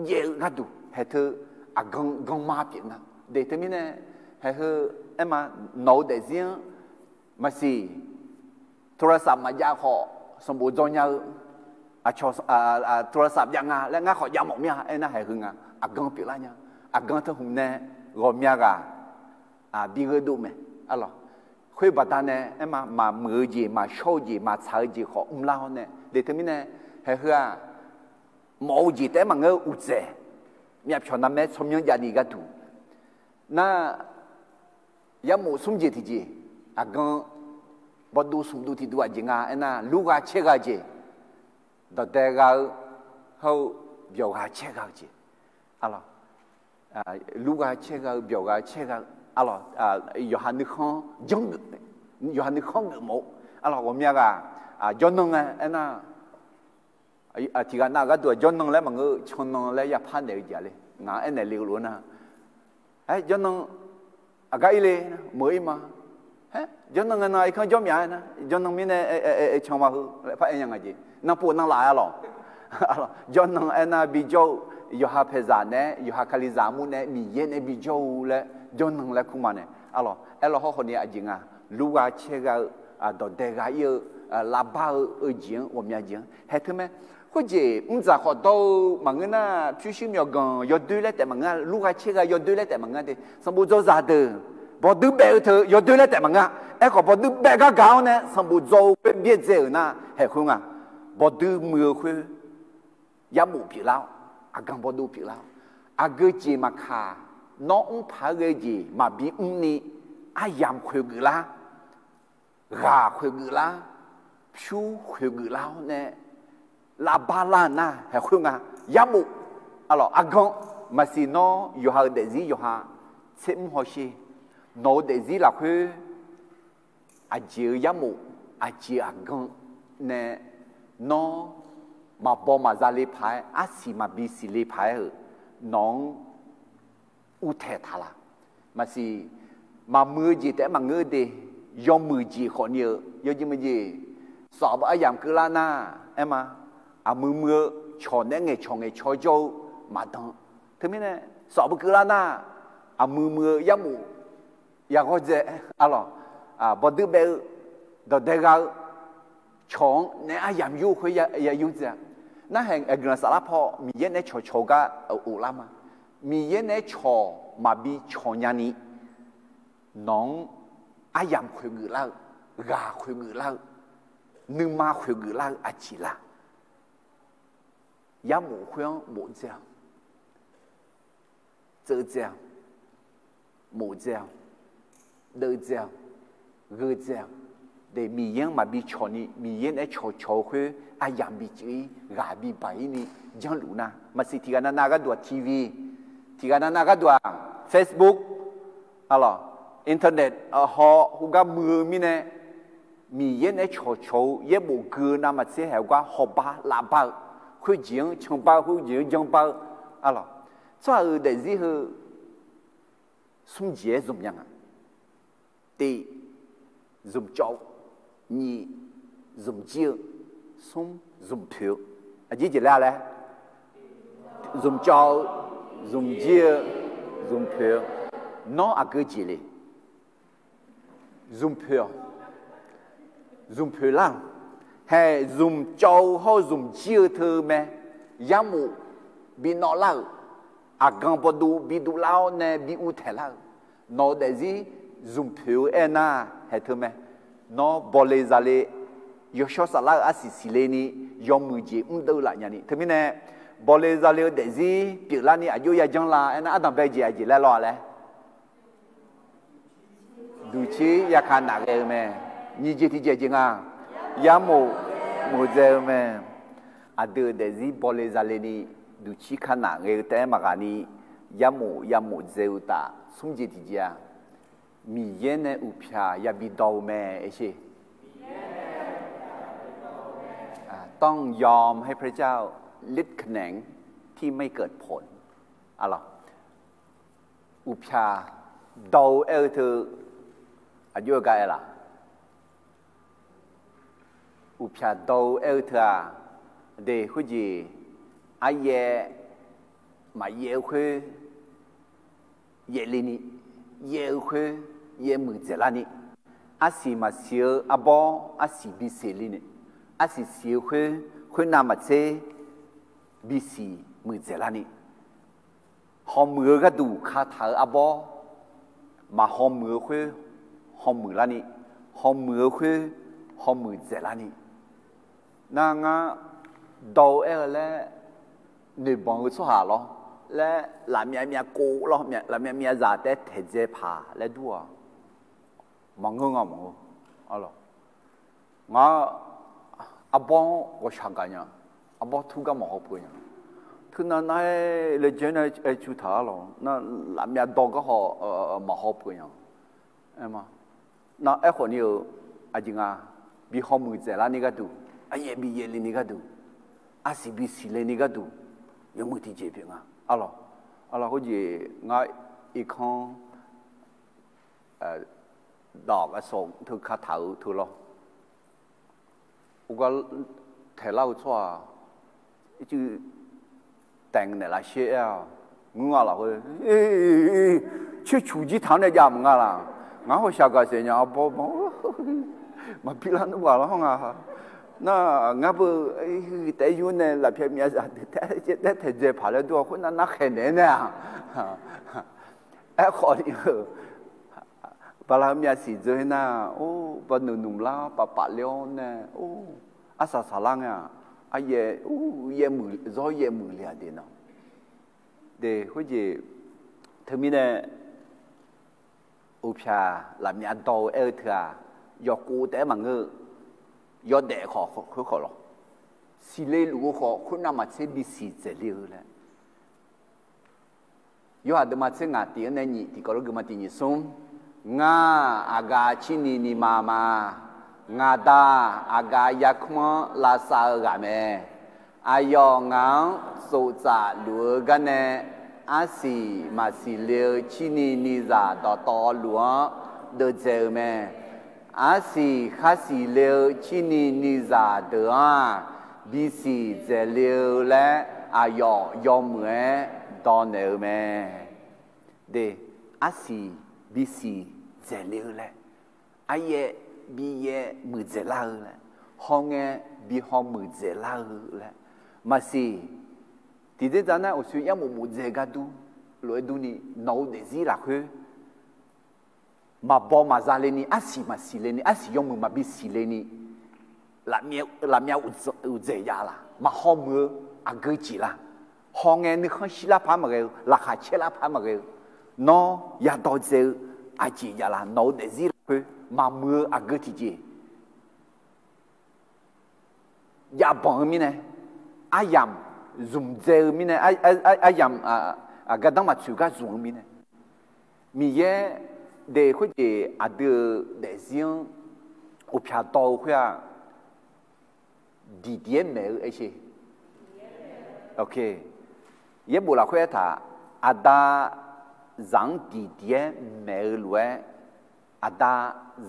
jaev-eu gharduq haeq teu aqgan ganma pyeuf nga. De teumirnae, haeq heu, aerma, nawq-eu daefzir-anr maqsiq, โทรศัพท์ maqjav khawf sanqbof dzaw nya-eu, aqcawq, โทรศัพท์ jav nga laer ngar khawf jav mawf mir-a. Aernar haeq heu nga, aqgan pyeuflar nya. Aqgan teu hmq nae ghawqmya ghaq bi gheudov mae. Arlawq, khoer baqdanae aerma, maqmuiq-eu jeq, maqshawr-eu jeq, maqtsaq-eu jeq khawf mrlar-awr nae, de teumirnae, haeq heu-aq, mawf-eu jeq taef-aer maqngeur-eu uqdzaeq, myavpyawq narmaer tsawrmyanr javni gharduq, nar, yarmof smr jeq tiqjeq, aqgan bawduv smq duv tiqduv aqjeq nga aernar, lurgha caergha-eu jeq, dawqdae gha-eu, hawr-eu byawqgha caergha-eu jeq, arlawq, lurgha caergha-eu byawqgha caergha-eu, arlawq, yawqha nuikhanr janrgeuf, yawqha nuikhanr geufmawf-eu, arlawq, ghawqmya ghaq, jawrnan ngae aernar, tiqghaq nav gharduq-aq jawrnan laer maqngeur-eu cannan laer yapar naeq-eu jeq-a le. Ngaq-anr aernaeq le-eu lof-aer nar, aer jawrnan aqgar ir le, meuq ir ma. Aer jawrnan ngae nan irkanr jawr myaq-aer nar, jawrnan mirnae can ma heu laer par aer nya nga jeq. Nan pov nan laf-aer lawq. Jawrnan aernar bijawr-eu, yawqha paeqzaq naeq-aer, yawqha kalizaq armur nae-aer, Miqyaer nae bijawr-eu laer jawrnan laer kur ma nae, arlawq, aerlawr hawrkhawf ni aqjeq nga, lurgha caergha-eu, dawqdae gha ir-eu, lavbar-eu, eu jeq-anr ghawqmya jeq-anr haeq teu mae. Khoerjeq mrdzaq khawf dawr-eu maqngeur nar, pyurshuir myawqganq yawdoer laer taef maqngeur, lurgha caergha yawdoer laer taef maqngeur de. Sanqbof dzawzaq deuq, bawqdui baef-eu teu yawdoer laer taef maqngeur-a. Aerkhawf bawqdui baef gar gaq-awr nae sanqbof dzaw-eu khoer byaerdzae-euq nar haeq khoer nga. Bawqdui muiq-eu khoer yarbof pyeuflar-awr, aqgan bawqdui pyeuflar-awr, aqgeu jeq maqkaq, nawr mr paq-aer ghae-eu jeq maqbi mrni, aryamq khoeqgeuf lar, ghaq khoeqgeuf lar, pyur khoeqgeuf lar-awr nae, lavbar lar-eu nar haeq khoer nga. Yarbof, arlawq, aqgan, maqsiq nawr yawqha-euq daefzir yawqha tser mr hawsher, nawq-eu daefzir lafkhoer aqjeq-eu yarmof, aqjeq aqgan nae, nawr maqbaw maqza le paq-aer, arsiq maqbi siqle paq-aer-euq, nawq-anr uvtaeq taq laq. Maqsiq, maqmuiq-eu jeq taef-aer maqngeur de, yawmuiq jeq khawfni-eu yawjeq meuq jeq, sawf-eu aryamq keuvlar nar, aerma, aqmuiq muiq-eu cawq naeq-aer ngaeqcawq ngaeqcawq jawr-eu maqdan. Teumirnae, sawf-eu keuvlar nar, aqmuiq muiq-eu yarmof yaghawr dzae, arlawq, bawqdui baef-eu, dawqdae gha-eu, cawq-anr naeq-aer aryamq yur-eu khoer ya yur dzae-a. Narhaq guiqlanq saflar paw Miqyaer naeq-aer cawqcawq-eu gar of lar ma. Miqyaer naeq-aer cawq maqbi cawq nyani, nawq-anr aryamq khoeqgeuf lar-eu, ghaq khoeqgeuf lar-eu, nuima khoeqgeuf lar-eu aqjeq laq. Yarmof khoer-anr bof dzae-awq, tseuv dzae-awq, mof dzae-awq, deuv dzae-awq, gheu dzae-awq. De Miqyaer-anr maqbi cawq ni, Miqyaer naeq-aer cawqcawq-eu khoer aryamq bi cuiv-ir, ghaq bi baq-ir ni janrluf nar, maqsiq tiqghaq navnav gharduq-aq TV, tiqghaq navnav gharduq-aq Facebook, arlawq, internet haw khoergar muiq-eu mirnae, Miqyaer naeq-aer cawqcawq-eu yaerbof gui-eu navmaqtser haeq-eu gar hawbar lavbar-eu, khoerjeq-anr canbar-eu, khoerjeq-anr janrbar-eu, arlawq, tsawrhaq-euq daefzir heu smr jeq-aer zmq nya nga. Tiq, zmqcawv-eu. Nyiq, zmqjir-eu. Smr, zmqpoeq-eu. Aqjeq jeq laer-a laer, zmqcawv-eu, zmqjir-eu, zmqpoeq-eu. Nawr aqgeu jeq le? Zmqpoeq-awq. Zmqpoeq lar-awq. Haeq zmq cawv-eu hawr-eu zmq jir-eu teu mae. Yarmof bi nawvlar-euq, aqgan bawduv bi duvlar-awr nae bi uvtaeq lar-euq, nawq-eu daefzir zmq poeq-eu aernar, haeq teu mae. Nawr bawle zale, yawshawr saflar-eu arsiq siqle ni, yawmuiq jeq mrdeuv laf nya ni. Teumirnae, bawle zale-eu daefzir pyeuflarni aqjox yajanr la aernar, ardanqbae jeq aqjeq laer lawr-a laer. Duqcir yaka nafghae-eu mae. Nyiq jeq tiqjeq jeq nga. Yarmof mof dzae-eu mae. Aqdui-euq daefzir bawle zale ni, duqcir ka nafghae-eu taef-aer maqghaq ni, yarmof yamof dzae-eu taf smr jeq tiqjeq-a. Miqyaer nae uqpyaq yabi dawq-eu mae, ershe. ต้องยอมให้พระเจ้า ที่ไม่เกิดผล Uqpyaq dawq-eu aer-eu teu, aqjox-eu gar aer laf? Uqpyaq dawq-eu aer-eu teu-aq, de khoerjeq, aryaev maqyaev-eu khoer yaevle ni, yaev-eu khoer yaev muiqdzaeq larni, arsiq maqsiq-eu arbawr arsiq bisiq le ni, arsiq siq-eu khoer, khoernav maqtser bisiq muiqdzaeq larni, hawmuiq-eu gharduq kataq-eu arbawr, maqhawmuiq-eu khoer hawmuiq larni, hawmuiq-eu khoer hawmuiq dzaeqlarni. Nar ngar dawq-eu aer-eu laer noeqbanq-eu tsawrhaq lawr laer, lafmyav myav kov lawr, lafmyav myav zaq taef-aer taeqdzae paq laer dur-aq, maqngeur nga maqngeur. Ngar arbawr-anr ghawqshaq gaq nya, arbawr tur gar maqhaw peuq nya. Teunav nar-aer laejae nae aer cu taq-ar lawq, nar lafmyav dawq gar haw maqhaw peuq nya. Aer ma, nar aerkhawf ni-eu, aqjeq nga, bi hawmuiq dzaeq larni gharduq, aryaev bi yaevle ni gharduq, arsiq bisiq le ni gharduq, yawmuiq tiqjeq pyeuf nga. Arlawq, arlawq, khoerjeq ngar irkanr dawq-a sawq teu kataq-eu teu lawr. Khoergar taeqlar-eu tsawrhaq ircuf taeq naeqlaf sher aer-awq. Ngeur nga lafkhoer, coercuq jir taq-anr nae jav maqnga laq. Ngar hawshaq gaqsaef nya arbawr ban, maqbi lar nmr ghaq lar nga. Nar ngar beu taef-aer yur nae lafpyav myav zaq deuq taef-aer taeqdzae paq laer dur-awq, khoernav narkhaeq naeq-aer nae-aq. Aerkhawf ni-eu, bala myav siq dzeur-ir nar, or, bala nuq nmq lar paf paf le-awr nae, or, arsaq saqlar ngae-aq, aryaev, or, yaev muiq, zawr yaev muiq le-aq de nan. De, khoerjeq, teumirnae, uqpyaq lafmyav dawq-eu aer-eu teu-aq, yawkov taef-aer maqngeur-eu, yawdaef khawf khoerkhawf lawq, siqle luf-eu khawf khoernav maqtser bisiq dzaeqle-eu laer. Yorhaq deuvma tser ngaq tiq-anr nae nyiq tiqkawv lof geufma tiq nyiq smr. Ngar, aqgaf cirni nima ma. Ngaq Da, aqgaf yarkmr-anr lavsav-eu ghaq mae. Aqyawf ngaq-anr tsoftsaf luf-eu garnae, arsiq maqsiq le-eu cirni nizaq dawqtawvluf-anr deuvdzae-eu mae. Arsiq khar siqle-eu cirni nizaq deuq-anr-aq, bisiq dzaeqle-eu laer aqyawf yawmuiq-aer dawqnaeq-eu mae. De, arsiq bisiq dzaeqle-eu laer, aryaev bi yaev muiqdzaeq lar-eu laer, hawngae bi haw muiqdzaeq lar-eu laer, maqsiq. Tiqdzer dzaq nar uqshoe yarmof mofdzae gar dur lof-aer durni, nawq-eu daefzir lafkhoer maqbaw maqza le ni, arsiq maqsiq le ni, arsiq yawmuiq maqbi siq le ni, lafmyav uqdzaeq jav laq, maqhaw muiq-eu aqgeu jeq laq, hawngae nuikhanr shirlar par maqghae-eu, laqkhaq caerlar par maqghae-eu, nawr yadawq dzae-eu aqjeq jav laq, nawq-eu daefzir lafkhoer maqmuiq-eu aqgeu tiqjeq jav banq-eu mirnae, aryamq zmq dzae-eu mirnae, aryamq gardanr maqtsoeq gar zmq-eu mirnae, Miqyaer de khoerjeq aqdui-euq daefzir-anr uqpyaq dawv-eu khoer-aq, diqdiq-aer maeq-eu aer sher. Yaerbof lafkhoer aertaq, aqda zaq-anr diqdiq-aer maeq-eu lof-aer, aqda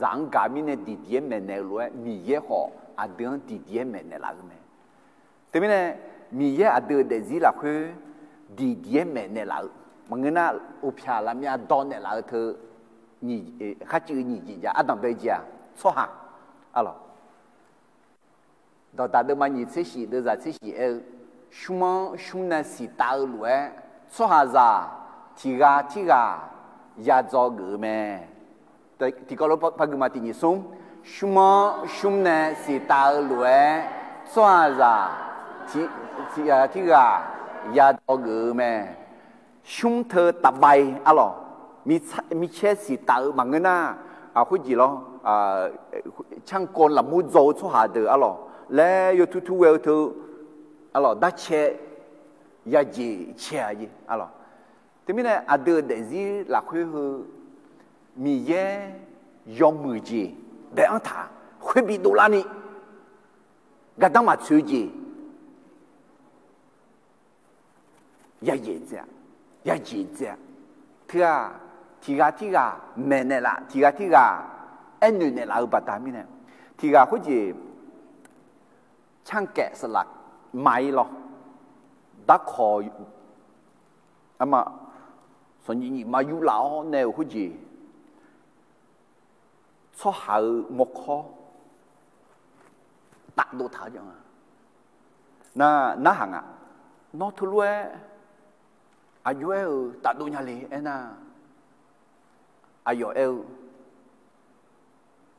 zaq-anr gaq mirnae diqdiq-aer maeqnaeq-eu lof-aer, Miqyaer khawf aqdui-anr diqdiq-aer maeqnaeq laf-eu mae. Teumirnae, Miqyaer aqdui-euq daefzir lafkhoer diqdiq-aer maeqnaeq laf-eu maqngeur nar, uqpyaq lafmyav dawv naeqlaf-eu teu, kharcuiv nyiq jeq jav ardanqbae jeq-aq, tsawrhaq, arlawq, Dawqdaq deuvma nyiq tser shif deuvzaq tser shif aer-eu, shmr-anr shmr nae siqtaf-eu lof-aer, tsawrhaqzaq tiq ghaq tirghaq yadzaw geuf-eu mae. Tiqkawv lof par gui ma, tiq nyiq smr. Shmr-anr shmr nae siqtaf-eu lof-aer, tsawrhaqzaq tiq ghaq tirghaq yadzaw geuf-eu mae. Shmr teu tafbae arlawq, micaer siqtaf-eu maqngeur nar, khoerjeq lawr, canrkawv lafmur dzaw-eu tsawrhaq deuq arlawq laer yawtur tur ghae-eu teu arlawq, darcae yajeq cae-a jeq arlawq. Teumirnae aqdui-euq daefzir lafkhoer heu Miqyaer yawmuiq jeq bae-anr taq khoer bidov larni, gardanr maqtsoeq-eu jeq yajeq dzae-a, yajeq dzae-a. Teu-aq, tiq ghaq tirghaq maeqnaeq laf, tiq ghaq tirghaq aernoeq naeqlaf-eu baqda mirnae, tiq ghaq khoerjeq canrkaev saflaf ma-ir lawr, darkawq arma sanqnyiq nyiq ma yurlaf-awr nae-euq khoerjeq, tsawrhaq-euq mawrkawr tafdov taq-eu jeq nga. Nar, narhaq nga. Nawr teulof-aer aqjox aer-euq tafdov nya le aernar, aqyawf aer-eu,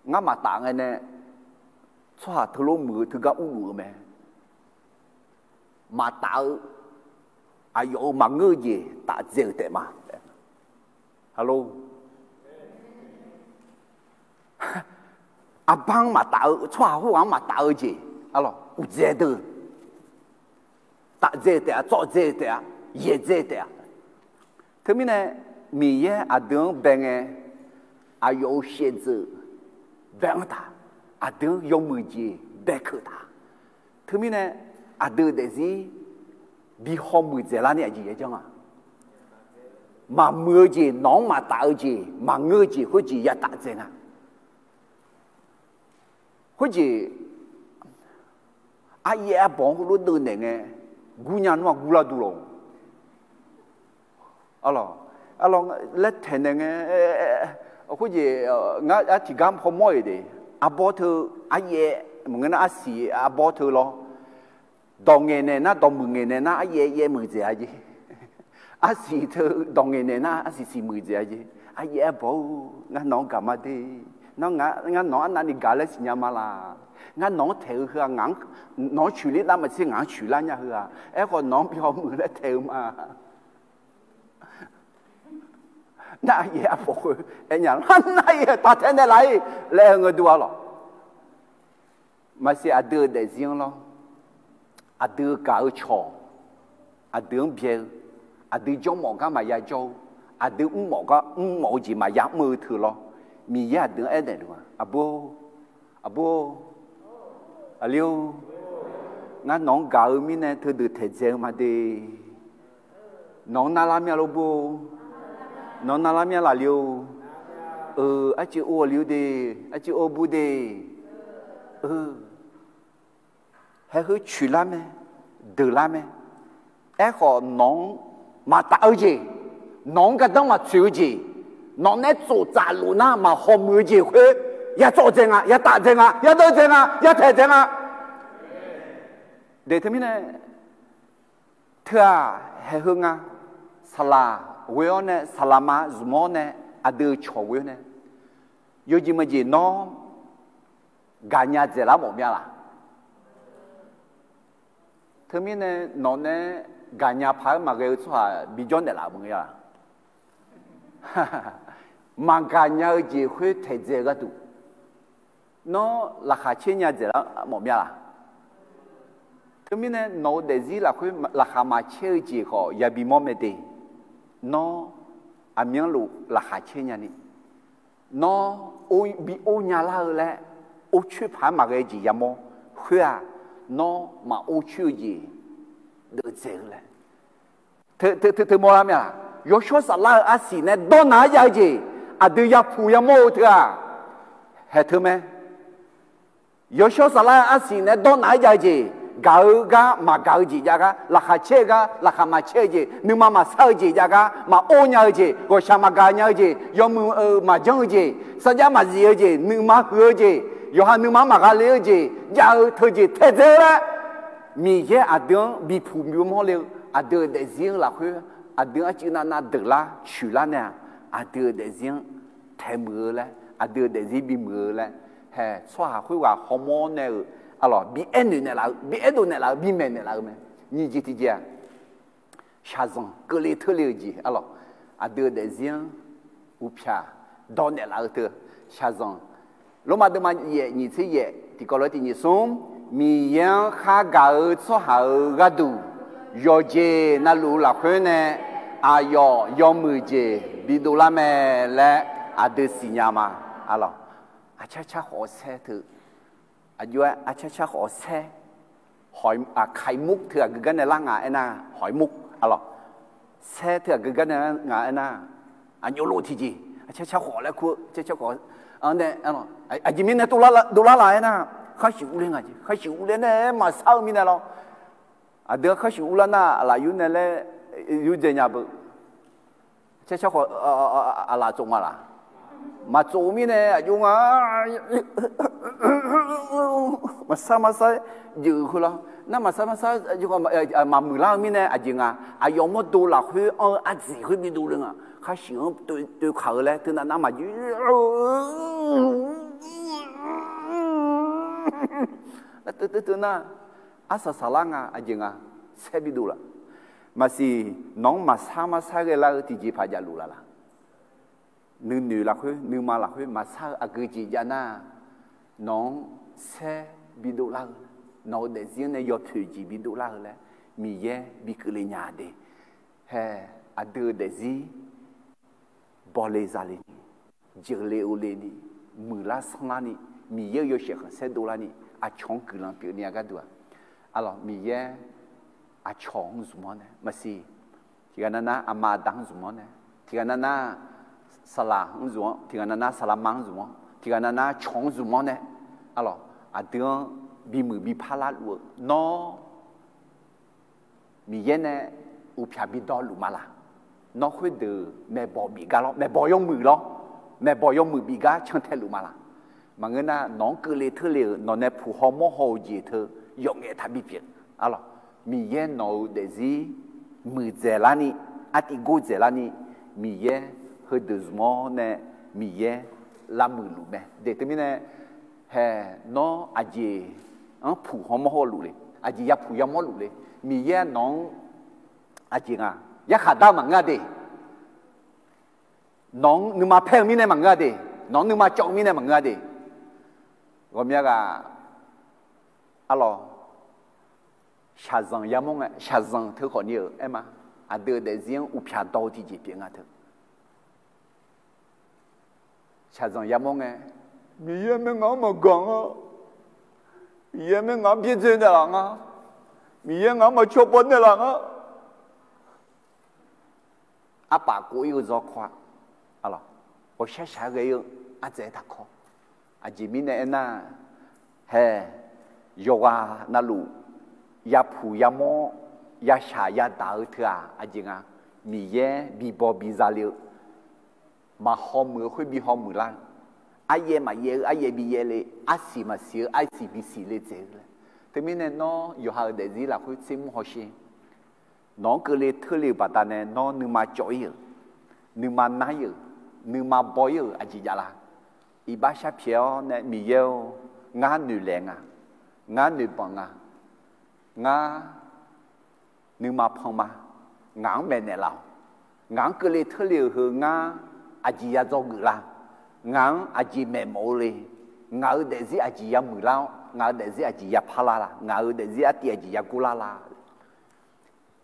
ngar maqtaf ngae nae tsawrhaq teulof muiq-eu teugar urluf-eu mae. Maqtaf-eu, aqyawf-euq maqngeur-eu jeq tafdzae-euq taef ma. Alo, arbar-anr maqtaf-eu, tsawrhaq khoerghaq-anr maqtaf-eu jeq, arlawq, uqdzae deuq, tafdzae-eu taef-a, tsawvdzae-eu taef-a, yaeqdzae-eu taef-a. Teumirnae Miqyaer aqdui-anr bae ngae, aqyawf-euq shaevdzeuf bae-anr taq, aqdui-anr yawmuiq jeq baekeuv taq. Teumirnae aqdui-euq daefzir bi hawmuiq dzaeqlar ni aqjeq yajanr-a. Maqmuiq-eu jeq, nawq-anr maqtaf-eu jeq, maqngeur-eu jeq khoerjeq ya tafdzae nga. Khoerjeq aryaev arbawq-anr heulof deuvnaeq ngae, gurnya nmr-aq gurlar duq lawq. Arlawq, laer taeqnaeq ngae, khoerjeq ngar tiqgar hawmawr-iq de, arbawr teu, aryaev maqngeur nar arsiq arbawr teu lawr. Dawq ngaeqnaeq nar dawqmuiq ngaeqnaeq nar aryaev yaev muiqdzaeq-a jeq. Arsiq teu dawq ngaeqnaeq nar arsiq siq muiqdzaeq-a jeq. Aryaev arbawr-or, ngar nawq-anr gaq ma de. Ngar nawq-anr arnavni gaq laer siqnya ma laq. Ngar nawq-anr taeq-eu heu-aq, nawq-anr coeqler nar maqtser ngaq-anr coeqlar nya heu-aq. Aerkhawf nawq-anr bi hawmuiq laer taeq-eu ma. Nar aryaev arbawr khoer aernya lar nar-ir taq taeq naeqlaf-ir laer-eu ngeur dur-a lawq. Maqsiq aqdui-euq daefzir-anr lawr, aqdui-eu gaq-eu cawq, aqdui-anr byae-eu, aqdui jawrmawf gar maqya jawr-eu, aqdui mrmawf gar mrmawf-eu jeq maqya mr-eu teu lawr, Miqyaer aqdui-anr aernaeq luf-a, aqbur-or, aqbur-or, aqli-or, ngar nawq-anr gaq-eu mirnae teudeuq taeqdzae-eu ma de. Nawq-anr narlar mya lor bur-or, nawq-anr narlar mya laf le-or, eu, arcuiv or-a le-or de, arcuiv or bur de, eu, haeq heu coeqlar mae, deuqlar mae. Aerkhawf nawq-anr maqtaf-eu jeq, nawq-anr gardanr maqtsoeq-eu jeq, nawq nae tsoftsaf luf nar maqhaw muiq-eu jeq khoer ya tsawv dzae nga, ya taf dzae nga, ya deuv dzae nga, ya taeq dzae nga. De teumirnae, teu-aq, haeq heu nga, saqlaq ghoe-awr nae, saqlaq ma zmq-awr nae, aqdui-euq cawq ghoe-awr nae, yawjeq maqjeq nawr gaqnya dzaeqlar mawf mya laq? Teumirnae nawq nae gaqnya paq-aer maqghae-eu tsawrhaq bijawr naeqlaf maqngeur-a laq? Maqgaq nya-eu jeq khoer taeqdzae-eu gharduq, nawr laqkhaq caer nya dzaeqlar mawf mya laq? Teumirnae nawq-eu daefzir lafkhoer laqkhaq maqcaer-eu jeq khawf yabi mawr mae de. Nawr aqmyanluf laqkhaq caer nyani, nawr bi or nya lar-eu laer, or coer paq-aer maqghae jeq yamawr khoer-aq, nawr maqor coer-eu jeq deuvdzae-eu laer, teu mawrlar mya-a. Yawshawr saflar-eu arsiq nae dawrnaq-aer jav-eu jeq, aqdui yapuq yamawr-eu teu-aq, haeq teu mae. Yawshawr saflar-eu arsiq nae dawrnaq-aer jav-eu jeq, gaq-eu gar maqgaq-eu jeq jav gar, laqkhaq caer-eu gar laqkhaq maqcaer-eu jeq, nuima maqsar-eu jeq jav gar, maqor nya-eu jeq, ghawqshaq maqgaq nya-eu jeq, yawmuiq-euq maqjanr-eu jeq, sarjax maqzif-eu jeq, nuima huiq-eu jeq, Yawqha nuima-anr maqgha le-eu jeq jav-eu teujeq taedzae-eu laer, Miqyaer aqdui-anr bipuq bimawr le-eu aqdui-euq daefzir-anr lafkhoer, aqdui-anr arcuiv navnav deuq lar coeq lar nae-aq, aqdui-euq daefzir-anr taemuiq-eu laer, aqdui-euq daefzir bimuiq-eu laer, hae tsawrhaq khoerghaq hawmawr nae-euq arlawq bi aer noeq naeqlaf-eu, bi aerdov naeqlaf-eu, bi maeq naeqlaf-eu mae. Nyiq jeq tiqjeq-aq, shaqzanq keuvle teurle-euq jeq arlawq, aqdui-euq daefzir-anr uqpyaq dawq naeqlaf-eu teu shaqzanq. Lormav deuvma yaef nyiq tser yaef tiqkawv lof-aer tiq nyiq smr, Miqyaer-anr khar gaq-eu tsawrhaq-euq gharduq yawqjeq navluf lafkhoer nae aqyawf yawmuiq jeq bidov lar mae laer aqdui siqnya ma. Arlawq, aqcar car khawf-eu saer teu, aqjox-aer aqcar car khawf-eu saer, ไข่มุก teu aqgeu gar nae lar nga aernar, ไข่มุก arlawq, saer teu aqgeu gar nae lar nga aernar, aqjox lof tiqjeq aqcar car khawf laer kur-eu car car khawf-eu nae, aqjeq mirnae dovlar la aernar, khar shuif urler nga jeq, khar shuif urler nae maqsar-eu mirnae lawr. Aqdui-anr khar shuif urlar nar, aqlaf yur nae laer yurdzae nya beu. Car car khawf aqlaf tsov nga laq? Maqtsov-eu mirnae aqjox nga, maqsar maqsar jeuf-eu khoerlar. Nar maqsar maqsar maqmuiqlar-eu mirnae aqjeq nga, aqyawf mawrdo lafkhoer anr-eu ardziq khoer bidov le nga. Khar shuif-anr toev kaq-eu laer teunav nar maqjeq. Teu teu nar, arsaq saqlar nga aqjeq nga, saer bidov laf. Maqsiq, nawq-anr maqsar maqsar ghae lar-eu tiqjeqpaq javluf laf laq? Nuinoeq lafkhoer nuima lafkhoer maqsar-eu aqgeu jeq jav nar, nawq-anr saer bidov lar-eu, nawq-eu daefzir-anr nae yawpoeq jeq bidov lar-eu laer Miqyaer bi keuvle nya de. Hae, aqdui-euq daefzir bawle zale ni, jeuqle ovle ni, muiqlar sanrlar ni, Miqyaer-euq yawshaef khanqsaer dovlar ni, aqcawq-anr guiqlanq pyeuf ni-a gharduq-aq, arlawq Miqyaer aqcawq-anr zmq-awr nae maqsiq, tiqghaq nav nar aqma aqda-anr zmq-awr nae, tiqghaq nav nar saqlaq-anr zmq-awr, tiqghaq nav nar saqlaqma-anr zmq-awr, tiqghaq nav nar cawq-anr zmq-awr nae, arlawq aqdui-anr bimuiq bi parlar luf-eu nawr Miqyaer nae uqpyaq bidawq luf ma laq? Nawr khoerdeuq maeqbawq bif gar lawr, maeqbawq yawmuiq lawr, maeqbawq yawmuiq bif gar cantae luf ma laq? Maqngeur nar, nawq-anr keuvle teurle-euq nawq nae puq haw mawr haw-eu jeq teu yawf ngaef taq bipyeuf. Arlawq, Miqyaer nawq-euq daefzir muiqdzaeq larni, artiv gordzaeq larni, Miqyaer heudeuq zmq-awr nae Miqyaer lavmuiq luf mae. Deuq teumirnae, hae, nawr aqjeq-anr puq haw mawr haw luf le, aqjeq yapuq yamawr luf le, Miqyaer nawq-anr aqjeq nga, yarkhaq dar-eu maqngeur-a de. Nawq-anr nuima paer-eu mirnae maqngeur-a de. Nawq-anr nuima cawv-eu mirnae maqngeur-a de. Ghawqmya ghaq, arlawq, shaqzanq yamawr ngae, shaqzanq teu khawfni-euq aer ma. Aqdui-euq daefzir-anr uqpyaq dawq-eu tiqjeq pyeuf nga teu. Shaqzanq yamawr ngae, Miqyaer mae ngaq-anr maqgaq nga. Miqyaer mae ngaq-anr byaerdzae naeqlaf nga. Miqyaer ngaq-anr maqcawba naeqlaf nga. Arpaf kov-ir-eu zawr kawr-a, ghawqshaq shaq-aer ghae-ir-eu ardzaeq-aer taqkawr. Aqjeq mirnae aernar, hae, yawqghaq navluf yapuq yamawr, yashaq yadaq-eu teu-aq aqjeq nga, Miqyaer bibaw biza le-eu maqhaw muiq-eu khoer bi haw muiq lar-eu, aryaev maqyaev-eu aryaev bi yaev le, arsiq maqsiq-eu arsiq bisiq le dzaeq-eu laer. Teumirnae nawr yawqha-euq daefzir lafkhoer tsermur hawsher. Nawq-anr keuvle teurle-euq baqdanae nawr nuima cawv-ir-euq, nuima nar-ir-euq, nuima baw-ir-euq aqjeq javlar? Iqbax sharpyaeq-awr nae Miqyaer-or, ngar noeqlaeq nga, ngar noeqbanq nga, ngar nuima pan ma, ngaq-anr maeqnaeq laf-awq. Ngaq-anr keuvle teurle-euq heu ngar aqjeq ya dzawgeuf lar? Ngaq-anr aqjeq maeqmawf-eu le? Ngaq-euq daefzir aqjeq ya muiqlar-awr, ngaq-euq daefzir aqjeq ya parlar la? Ngaq-euq daefzir artiv aqjeq ya gorlar la?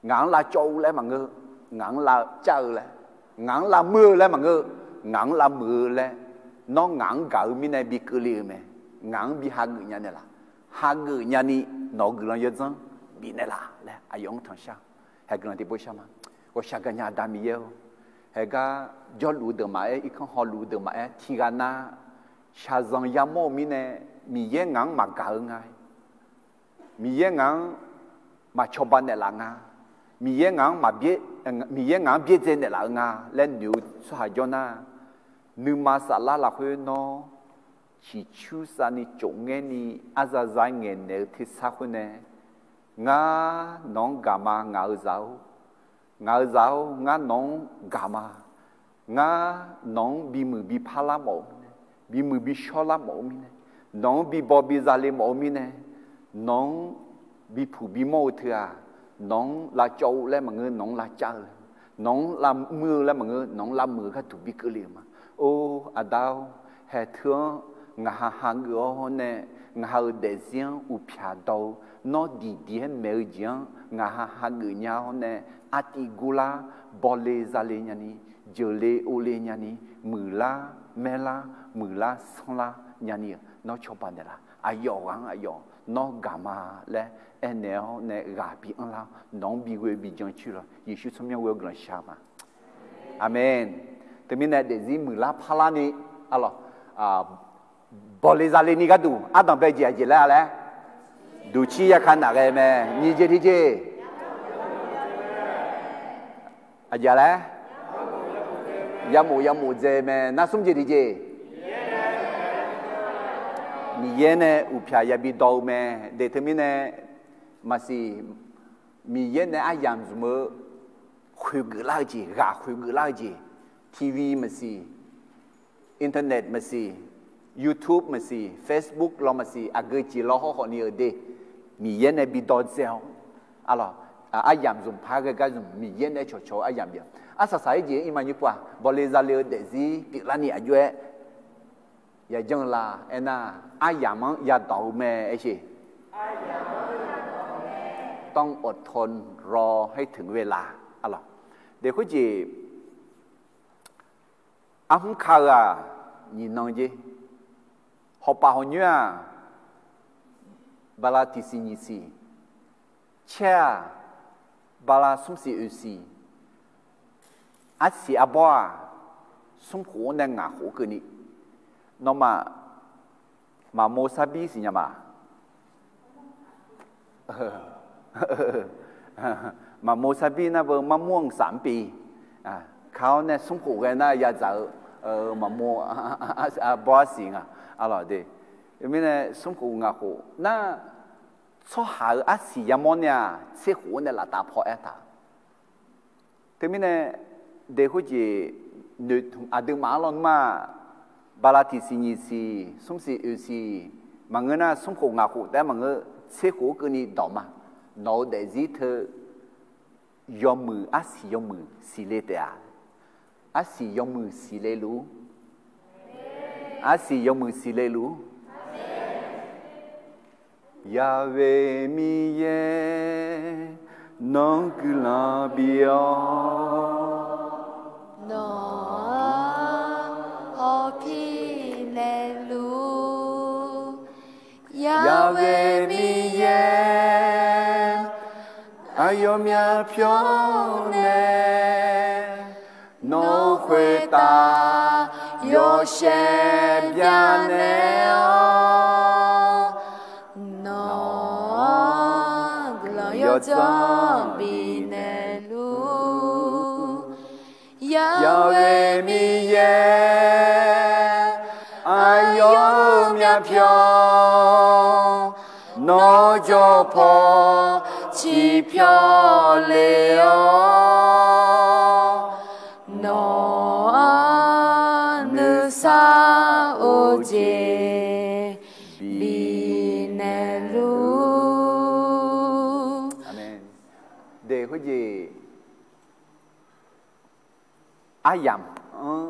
Ngaq-anr lavcawv-eu laer maqngeur, ngaq-anr lavcav-eu laer, ngaq-anr lavmuiq-eu laer maqngeur, ngaq-anr lavmuiq-eu laer, nawr ngaq-anr gaq-eu mirnae bi keuvle-euq mae. Ngaq-anr bi hageuf nya naeqlaf? Hageuf nyani nawq-eu guiqlanq yawdzanr bifnaeq laf laer aqyawf-anr tanqshar. Hae guiqlanq tiqpov shar ma. Ghawqshaq gaqnya Aqda Miqyaer-or, haegar jawrluf-eu deuq maqaer, irkanr hawluf-eu deuq maqaer, tiqghaq nav shaqzanq yamawr-eu mirnae Miqyaer ngaq-anr maqgaq-eu nga. Miqyaer ngaq-anr maqcawba naeqlaf nga. Miqyaer ngaq-anr maqbyaer, Miqyaer ngaq-anr byaerdzae naeqlaf-eu nga laer noeq-eu tsawrhaq jawr nar, nuima saflar lafkhoer nawr ciqcur savni tsofngaer ni arzaza ngaeqnaeq-eu tersar khoer nae, ngar nawq-anr gaq ma, ngaq-euq zaq-or. Ngaq-euq zaq-or, ngar nawq-anr gaq ma. Ngar nawq-anr bimuiq bi parlar mawf-eu mirnae, bimuiq bi shawrlar mawf-eu mirnae, nawq-anr bi baw bi zale mawf-eu mirnae, nawq-anr bipuq bimawr-eu teu-aq, nawq-anr lavcawv-eu laer maqngeur, nawq-anr lavcav-eu laer, nawq-anr lavmuir-eu laer maqngeur, nawq-anr lavmuiq-eu gharduq bi keuvle-euq ma. Or, Aqda-or, haeteu-anr ngaq ha hageuf-awr nae, ngaq ha-euq daefzir-anr uqpyaq dawq-eu, nawr diqdiq-aer maeq-eu jeq-anr ngaq ha hageuf nya-awr nae, artiv gurlar, bawle zale nyani, jeuqle ovle nyani, muiqlar maerlar, muiqlar sanrlar nyani-euq nawr cawba naeqlaf. Aqyawf ghaq-anr aqyawf nawr gaq ma laer aernaeq-awr nae ghaq bi anrlar-awr, nawq-anr bi ghoe bi jan coer lawr. Yeqsur tsawrmyanr ghoe-awr guiqlanq shar ma. Aqmeq. Teumirnae daefzir muiqlar parlarni, arlawq, bawle zale ni gharduq ardanq bae jeq aqjeq laer-a laer, duqcir yaka naf ghae mae. Nyiq jeq tiqjeq, aqjeq laer, yamof yamof dzae mae. Nar smr jeq tiqjeq, Miqyaer nae uqpyaq yabi dawq-eu mae. Daef teumirnae maqsiq, Miqyaer nae aryamq zmq-eu khoeqgeuf lar-eu jeq, ghaq khoeqgeuf lar-eu jeq, TV maqsiq, internet maqsiq, YouTube maqsiq, Facebook lawr maqsiq, aqgeu jeq lawr hawrkhawf ni-euq de, Miqyaer nae bi dawq dzae-awr, arlawq, aryamq zmq par ghae gar zmq, Miqyaer nae cawqcawq-eu aryamq bif-awr, arsaq saq-aer jeq-anr irma nymr pov-aq, bawle zale-eu daefzir pyeuflarni aqjox-aer yajanr-eu la aernar, aryamq-anr yadawq-eu mae aersheq. ต้องอดทนรอให้ถึงเวลา arlawq. Daef khoerjeq arhmr ka-eu-aq, nyiq nan jer. Hawpaf hawq nyoer-aq, bala tiqsiq nyiq siq. Caer-aq, bala smr siq oeq siq. Arsiq arbawr-aq, smr khof-anr nae ngaq khof keuvni. Nawmaf maqmov sarbir siq nya ma. Maqmov sarbir nar beu marmur-anr saf-anr pyeuf-ir. Ka-awr nae smr khof ghae nar yadzaq-eu maqmov arbawr arsiq nga. Arlawq de. Mirnae smr khof ngaq khof nar, tsawrhaq-euq arsiq yamawr nae-aq, tser khof-anr nae laftav paw aertaq. Teumirnae, daef khoerjeq noeqtmq aqduimaf-anr lawnmr-aq, bala tiqsiq nyiq siq, smr siq oeq siq, maqngeur nar smr khof ngaq khof taef-aer maqngeur, tser khof-anr keuvni dawq ma. Nawq-euq daefzir teu yawmuiq, arsiq yawmuiq siqle taef-a. Arsiq yawmuiq siqle luf-ur. Arsiq yawmuiq siqle luf-ur. Yahweh Miqyaer, nawr guiqlanq bif-awr, nawq-anr hawpir naeqluf-ur. Yahweh Miqyaer, aqyawfmaf pyawr nae, nawq-euq khoertav yawshaef byanaeq-awr, nawq-anr guiqlanq yawdzanr bifnaeq luf-ur. Yahweh Miqyaer, aqyawfmaf pyawr, nawr jawr paw ciqpyawr le-awr, nawq-anr nuisar of jeq bifnaeq luf-ur. Aqmeq. Daef khoerjeq aryamq-anr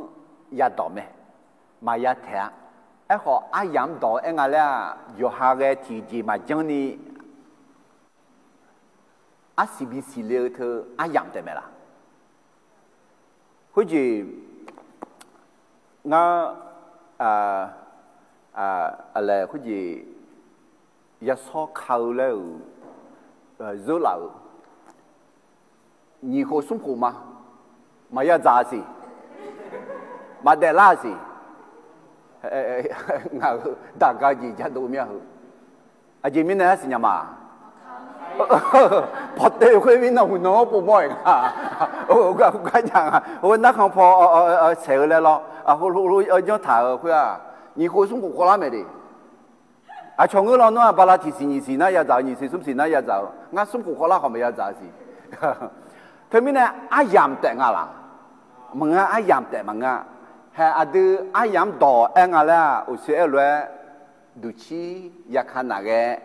yadawq mae, maqya taeq-a. Aerkhawf, aryamq-anr dawq-eu aer nga laer-aq, yawqha ghae tiqjeq maqjanr ni arsiq bisiq le-eu teu aryamq taef mae laf. Khoerjeq ngar, aqlaeq khoerjeq yashawr ka-eu laer-euq, zeurlaf-euq nyiq khof smr khof ma, maqya dzaq-a siq, maqdaef lar-a siq. Ngaq-euq daqga jeq jadov mir-a heu. Aqjeq mirnae arsiq nya ma. Pawtev khoer mirnan huqnan-anr povmawr-euq nga. Gar nya nga. Narkhan paw saeq-eu laer lawr, janr taq-euq khoer-aq, Nyiq khof smr khof khawvlar maeq de. Aqcawq ngeur lawnmr-aq, bala tiq siq nyiq siq nar yadzaq-eu, nyiq siq smr siq nar yadzaq-eu, ngar smr khof khawvlar khawf maqyadzaq siq. Teumirnae aryamq taef nga laq? Maqngeur, aryamq taef maqngeur. Hae aqdui aryamq-anr dawq aer nga laer-aq, uqshoe aer-eu lof-aer, duqcir yaka naq ghae,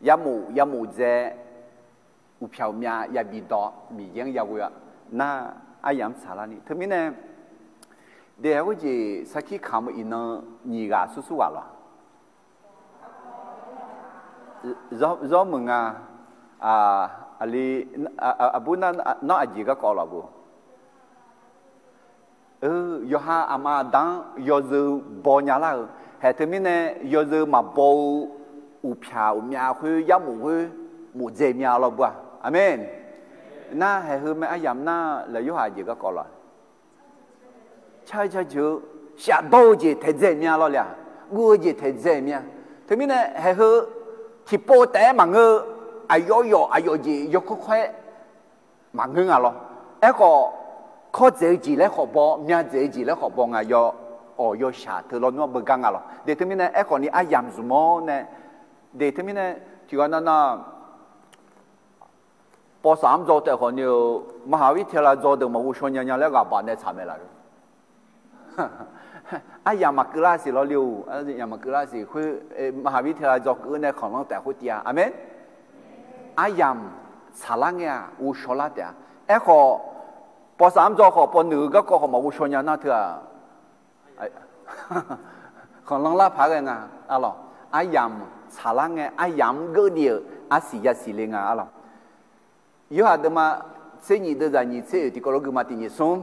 yamof yamof dzae, uqpyaq uqmyav yabi dawv, Miqyaer-anr yaghoe-a nar, aryamq-anr tsaqlar ni. Teumirnae, dae khoerjeq sarkir kamq-eu iqnan nyiq ghaq sursur ghaq lawq. Zawr meuq nga. Aqli, aqbur nar, nawr aqjeq garkawv lawq bo. Yawqha aqma aqda-anr yawzeu baw nya lar-euq, hae teumirnae yawzeu maqbaw-eu uqpyaq uqmyav khoer, yarmof khoer, mof dzae mya lawr bu-a. Aqmeq. Nar hae heu mae, aryamq nar laeq yorhaq jeq garkawv lawq. Car-eu jajeuq-eu, shafdawr-eu jeq taedzae mya lawr le-aq, guv-eu jeq taedzae mya. Teumirnae hae heu tiqpov taef-aer maqngeur-eu, aqyawf yawf aqyawf jeq yawkawr kawr-aer maqngeur nga lawr. Aerkhawf, kawr dzaeq-eu jeq laer khawf baw, mya dzaeq-eu jeq laer khawf baw nga, yawawq yawshaq teu lawnmr-anr beugar nga lawq. De teumirnae aerkhawf ni aryamq zmq-awr nae, de teumirnae tiqghaq nav nav ป.สาม dzaw taef khawf ni-eu, มหาวิทยาลัย dzaw deuq maqghov shaw nya nya laer ghaq baq nae tsaq mae laf-eu. Aryamq maqkeuv lar siq lawr le-or, aryamq maqkeuv lar siq khoer, มหาวิทยาลัย dzaw keuv nae khanqlanr taef khoer tiv-a. Aqmeq. Aryamq tsaqlar ngae-aq ghovshaw lar taef-a. Aerkhawf, ป.สาม dzaw khawf ป.หนึ่ง garkawv khawf maqghov shaw nya nar teu-aq, khanqlanr lar paq ghae nga. Arlawq, aryamq tsaqlar ngae aryamq-anr geur ni-euq arsiq yasiq le nga. Arlawq, yorhaq deuvma tser nyiq deuvzaq nyiq tser oeq tiqkawv lof guima tiq nyiq smr,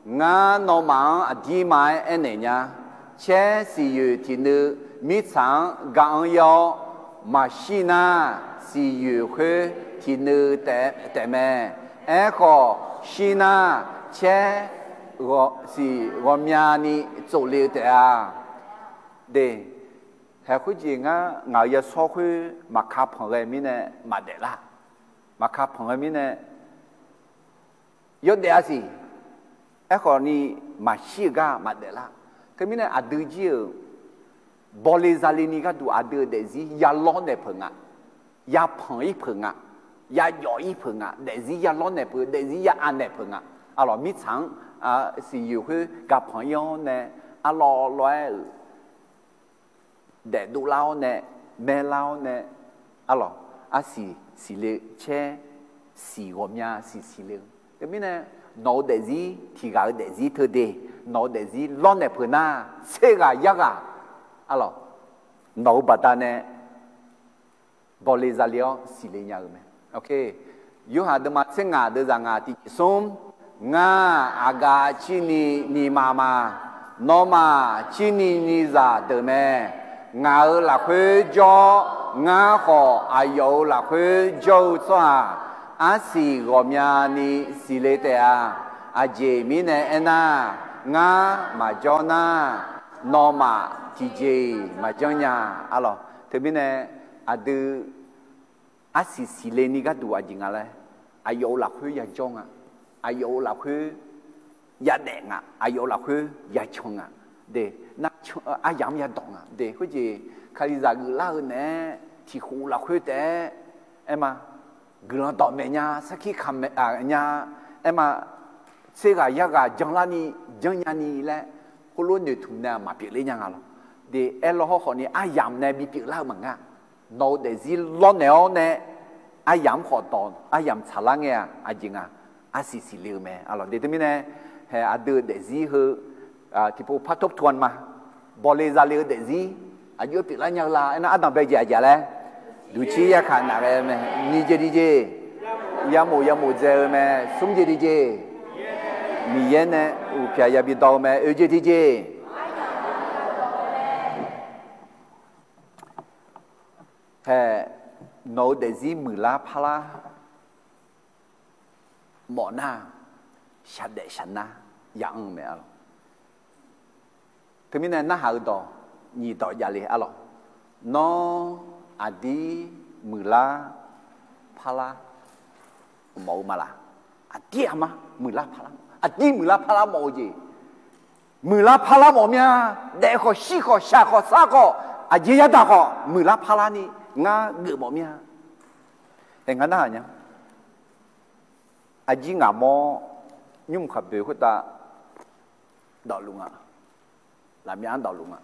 Ngar nawmaf-anr aqdirma-aer aernaeq nya. Caer siqyoeq tiqnuiv mirtsaq-anr ga-anr ir-awr, maqshir nar, siqyoeq khoer tiqnuiv taef mae. Aerkhawf, shir nar, caer siq ghawqmyani tsofle-eu taef-a. De, hae khoerjeq ngar ngaq-euq yashawr khoer maqka panq ghae mirnae maqdaef lar. Maqka panq ghae mirnae yawdaef-a siq. Aerkhawf ni maqshir-eu gar maqdaef lar. Teumirnae aqdui jir-euq bawle zale ni gharduq aqdui-euq daefzir yalawr naeq peuq nga, yapanq ir peuq nga, yajawf ir peuq nga, daefzir yalawr naeq peuq, daefzir ya anaeq peuq nga. Arlawq, mirtsaq-anr siqyoeq khoer ga panq ir-awr nae, arlawr lawr-aer-euq daefdov lar-awr nae, maerlar-awr nae, arlawq, arsiq siqle caer, siq ghawqmya siq siqle-eu. Teumirnae, nawq-eu daefzir tiq ghaq-eu daefzir teu de, nawq-eu daefzir lawrnaeq peuq nar, tser ghaq yar ghaq, arlawq, nawq-eu baqdanae bawle zale-awr siqle nya-eu mae. Yorhaq deuvma tser ngaq deuvzaq ngaq tiq nyiq smr, Ngar aqgaf cirni nyiq maf ma. Nawmaf cirni nyiq zaq deuq mae. Ngaq-euq lafkhoer jawr-awr, ngar khawf aqyawf-euq lafkhoer jawr-eu tsawrhaq, arsiq ghawqmyani siqle taef-a. Aqjeq mirnae aernar, ngar maqjawr nar, nawmaf tiqjeq-iq maqjanr nya. Arlawq, teumirnae aqdui arsiq siqle ni gharduq aqjeq nga laer, aqyawf-euq lafkhoer yajawr nga, aqyawf-euq lafkhoer yadaef nga, aqyawf-euq lafkhoer yacan nga. De, nar aryamq-anr yadawq nga. De, khoerjeq Kalizaq geuflar-eu naeq-aer tiq khof lafkhoer taef-aer, aer ma, guiqlanq dawqmaeq nya, sarkir kaqmaeq nya, aer ma, tser ghaq yar ghaq janlarni janrnya ni laer, khoerlof noeqtmq nae maqpyeuf ler nya nga lawq. De, aerlawr hawrkhawf ni aryamq nae bipyeuf lar-eu maqngeur-a. Nawq-eu daefzir lawrnaeq-awr nae, aryamq-anr khawf dawq, aryamq tsaqlar ngae-aq aqjeq nga, arsiq siqle-eu mae. Arlawq, de teumirnae, hae aqdui-euq daefzir heu tiqpov par tobtov-a ma. Bawle zale-eu daefzir aqjox-aer pyeuflar nya-eu la aernar, ardanq bae jeq aqjeq laer, duqcir yarkaq naq ghae-eu mae. Nyiq jeq tiqjeq, yamof yamof dzae-eu mae. Smr jeq tiqjeq, Miqyaer nae uqpyaq yabi dawv-eu mae. Oeq jeq tiqjeq, hae, nawq-eu daefzir muiqlar parlar mawf nar, shaqdaef shaqnar ya anr-eu mae. Arlawq, teumirnae narhaq-eu dawq nyiq dawq javle. Arlawq, nawr aqdir muiqlar parlar mawf-eu ma laq? Aqdir aqma muiqlar parlar, aqdir muiqlar parlar mawf-eu jeq Muiqlar parlar mawf mir-a. Daef khawf, shir khawf, shaq khawf, sar khawf, aqjeq yadaq khawf, muiqlar parlar ni ngar geufmawf mir-a. Hae, ngar narhaq nya. Aqjir ngaq mawr nymr khaqboeq khoertav dawqluf nga. Lafmyav-anr dawqluf nga.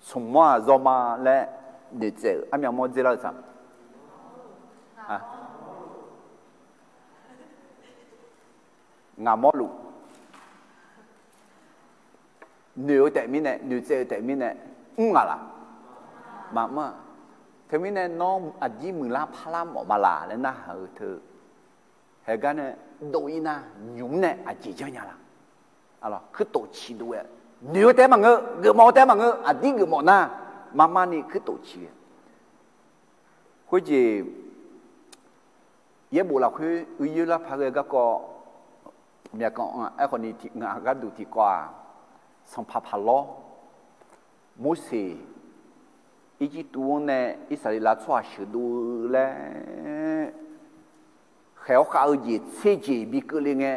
Smq mawr-aq zawma laer noeqtsaev-euq armyav mawr dzer lar-eu tsaq. Ngaq mawrluf. Noeq-eu taef mirnae, noeqtsaev-eu taef mirnae, mr ngaq laq? Maqmr-a. Teumirnae nawr aqdir muiqlar parlar mawf ma laq laer narhaq-eu teu. Haegar nae dov-ir nar, nymq mr nae aqjeq janrnya laq? Kuirtof ciq dov-aer, noeq-eu taef maqngeur, geufmawf-eu taef maqngeur, aqdir geufmawf nar, marmar ni kuirtof ciq-a. Khoerjeq yaerbof lafkhoer uiyoer lar paq ghae garkawv myavkanq-anr-aq, aerkhawf ni tiq ngaq gharduq tiqkawv-aq, sanqpaq Paqlawr, Morseq, Irjirtuv-anr nae Irsaqleqlav tsawrhaq sheuqdov-eu laer khaeq-awr khav-eu jeq tser jeq bi keuvle ngae,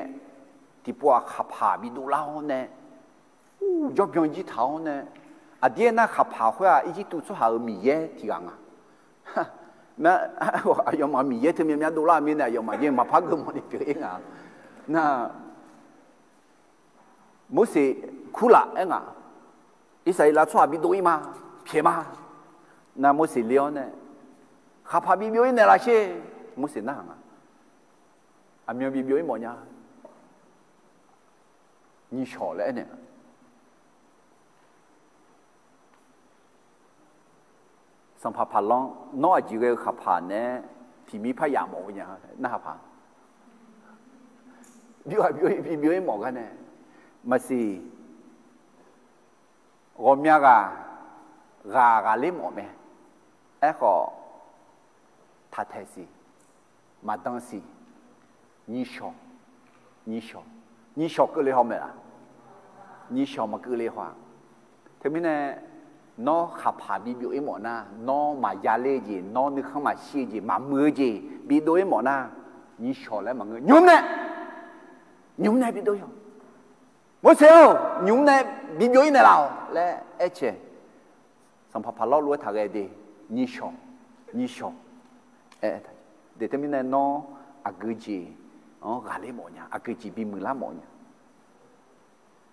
tiqpov-aq khaqpaq bidov lar-awr nae, jawrbyan jir taq-awr nae, aqdir aernar khaqpaq khoer-aq Irjirtuv tsawrhaq-euq miqyaer tiq ghaq nga. Aqyawfmaf miqyaer teu myavmyav dovlar-eu mirnae aqyawfmaf jeq maqpar geufmawf ni pyeuf-ir nga. Nar, Morseq kurlaf aer nga, Irsaqleqlav tsawrhaq bidov-ir ma, pyaeq ma. Nar Morseq le-awr nae, khaqpaq bibyov-ir naeqlaf sher. Morseq narhaq nga, aqmyan bibyov-ir mawfnya. Nyiqshawq laer aernaeq-a. Sanqpaq Paqlanr, nawr aqjeq ghae-eu khaqpaq naeq-aer tiq mir par yaf mawf-eu nya narhaq paq. Byov-aq byov-ir, bibyov-ir mawf gar nae, maqsiq, ghawqmya ghaq, ghaq ghaqler mawf mae. Aerkhawf, taqtaeq siq, maqdan siq, nyiqshawq, nyiqshawq, nyiqshawq keuvle haw mae laf? Nyiqshawq maqkeuvle haw-aq. Teumirnae, nawr khaqpaq bibyov-ir mawf nar, nawr maqya ler-eu jeq, nawr nuikhanr maqshir-eu jeq, maqmuiq-eu jeq bidov-ir mawf nar, nyiqshawq laer maqngeur, nymq mr nae, nymq mr nae bidov-ir-awq. Morseq-or, nymq mr nae bibyov-ir naeqlaf-awq laer aer cae. Sanqpaq Paqlawr lof-aer taq ghae de, nyiqshawq, nyiqshawq. Aer, de teumirnae nawr aqgeu jeq-anr ghaqler mawfnya, aqgeu jeq bimuiq lar mawfnya.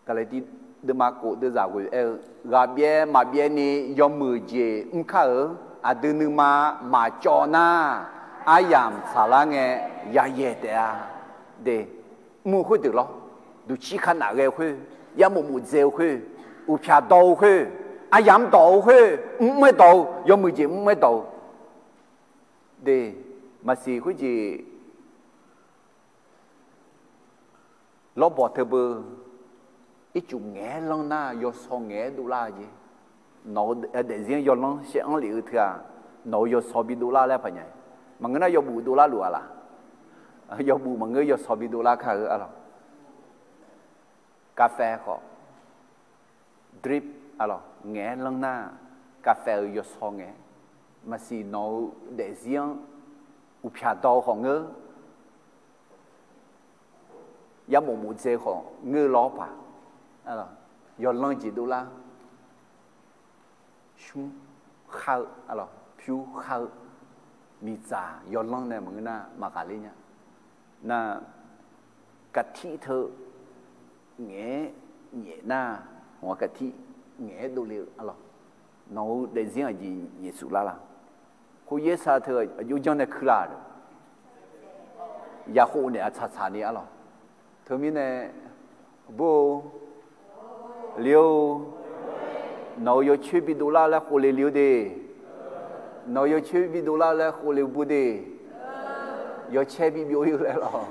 Gaqlaqtiv deuvma khof deuvzaq ghoeq aer-eu, ghaqbyaev maqbyaev ni yawmuiq jeq mr kar-euq, aqdui nuima maqcawv nar, aryamq tsaqlar ngae yayaeq taef-a. De, mr-eu khoerdeuq lawr, duqcir kanaf ghae-eu khoer, yarmof mof dzae-eu khoer, uqpyaq dawq-eu khoer, aryamq dawq-eu khoer, mr-aer dawq-eu, yawmuiq jeq mr-aer dawq-eu. De, maqsiq khoerjeq lawrbawq teubeu, ircuf ngaeq-aer lanr nar yawsaw ngaeq-aer dovlar-eu jeq. Nawq-eu daefzir-anr yawlanr shaev anr lef-eu teu-aq, nawq-eu yawsaw bidovlar laer paqnya. Maqngeur nar yawbuf dovlar luf-a laf? Yawbuf maqngeur, yawsaw bidovlar kar-eu arlawq. Kavfae khawf, drip arlawq, ngaeq-aer lanr nar, kavfae-euq yawsaw ngae, maqsiq nawq-eu daefzir-anr uqpyaq dawq-eu khawf ngeur, yarmof mof dzae khawf ngeur lawr paq, yawlanr jeq dovlar. Smr khar-eu, pyur khar-eu, miqdzaq yawlanr nae maqngeur nar maqghaqler nya. Nar, kaqtir teu ngaeq-aer nyaef nar, kaqtir ngaeq-aer dovle-eu arlawq. Nawq-eu daefzir aqjeq nyaefsuf lar la? Khoeryaer sar teu aqjox janr nae kuir la-a. Yaqkhov naeq-aq tsaqtsaq ni arlawq. Teumirnae, bur-eu, li-or, nawq-euq yawcoer bidovlar laer khovle li-or de. Nawq-euq yawcoer bidovlar laer khovle-eu bur de. Yawcaer bibyov-ir-eu laer lawq.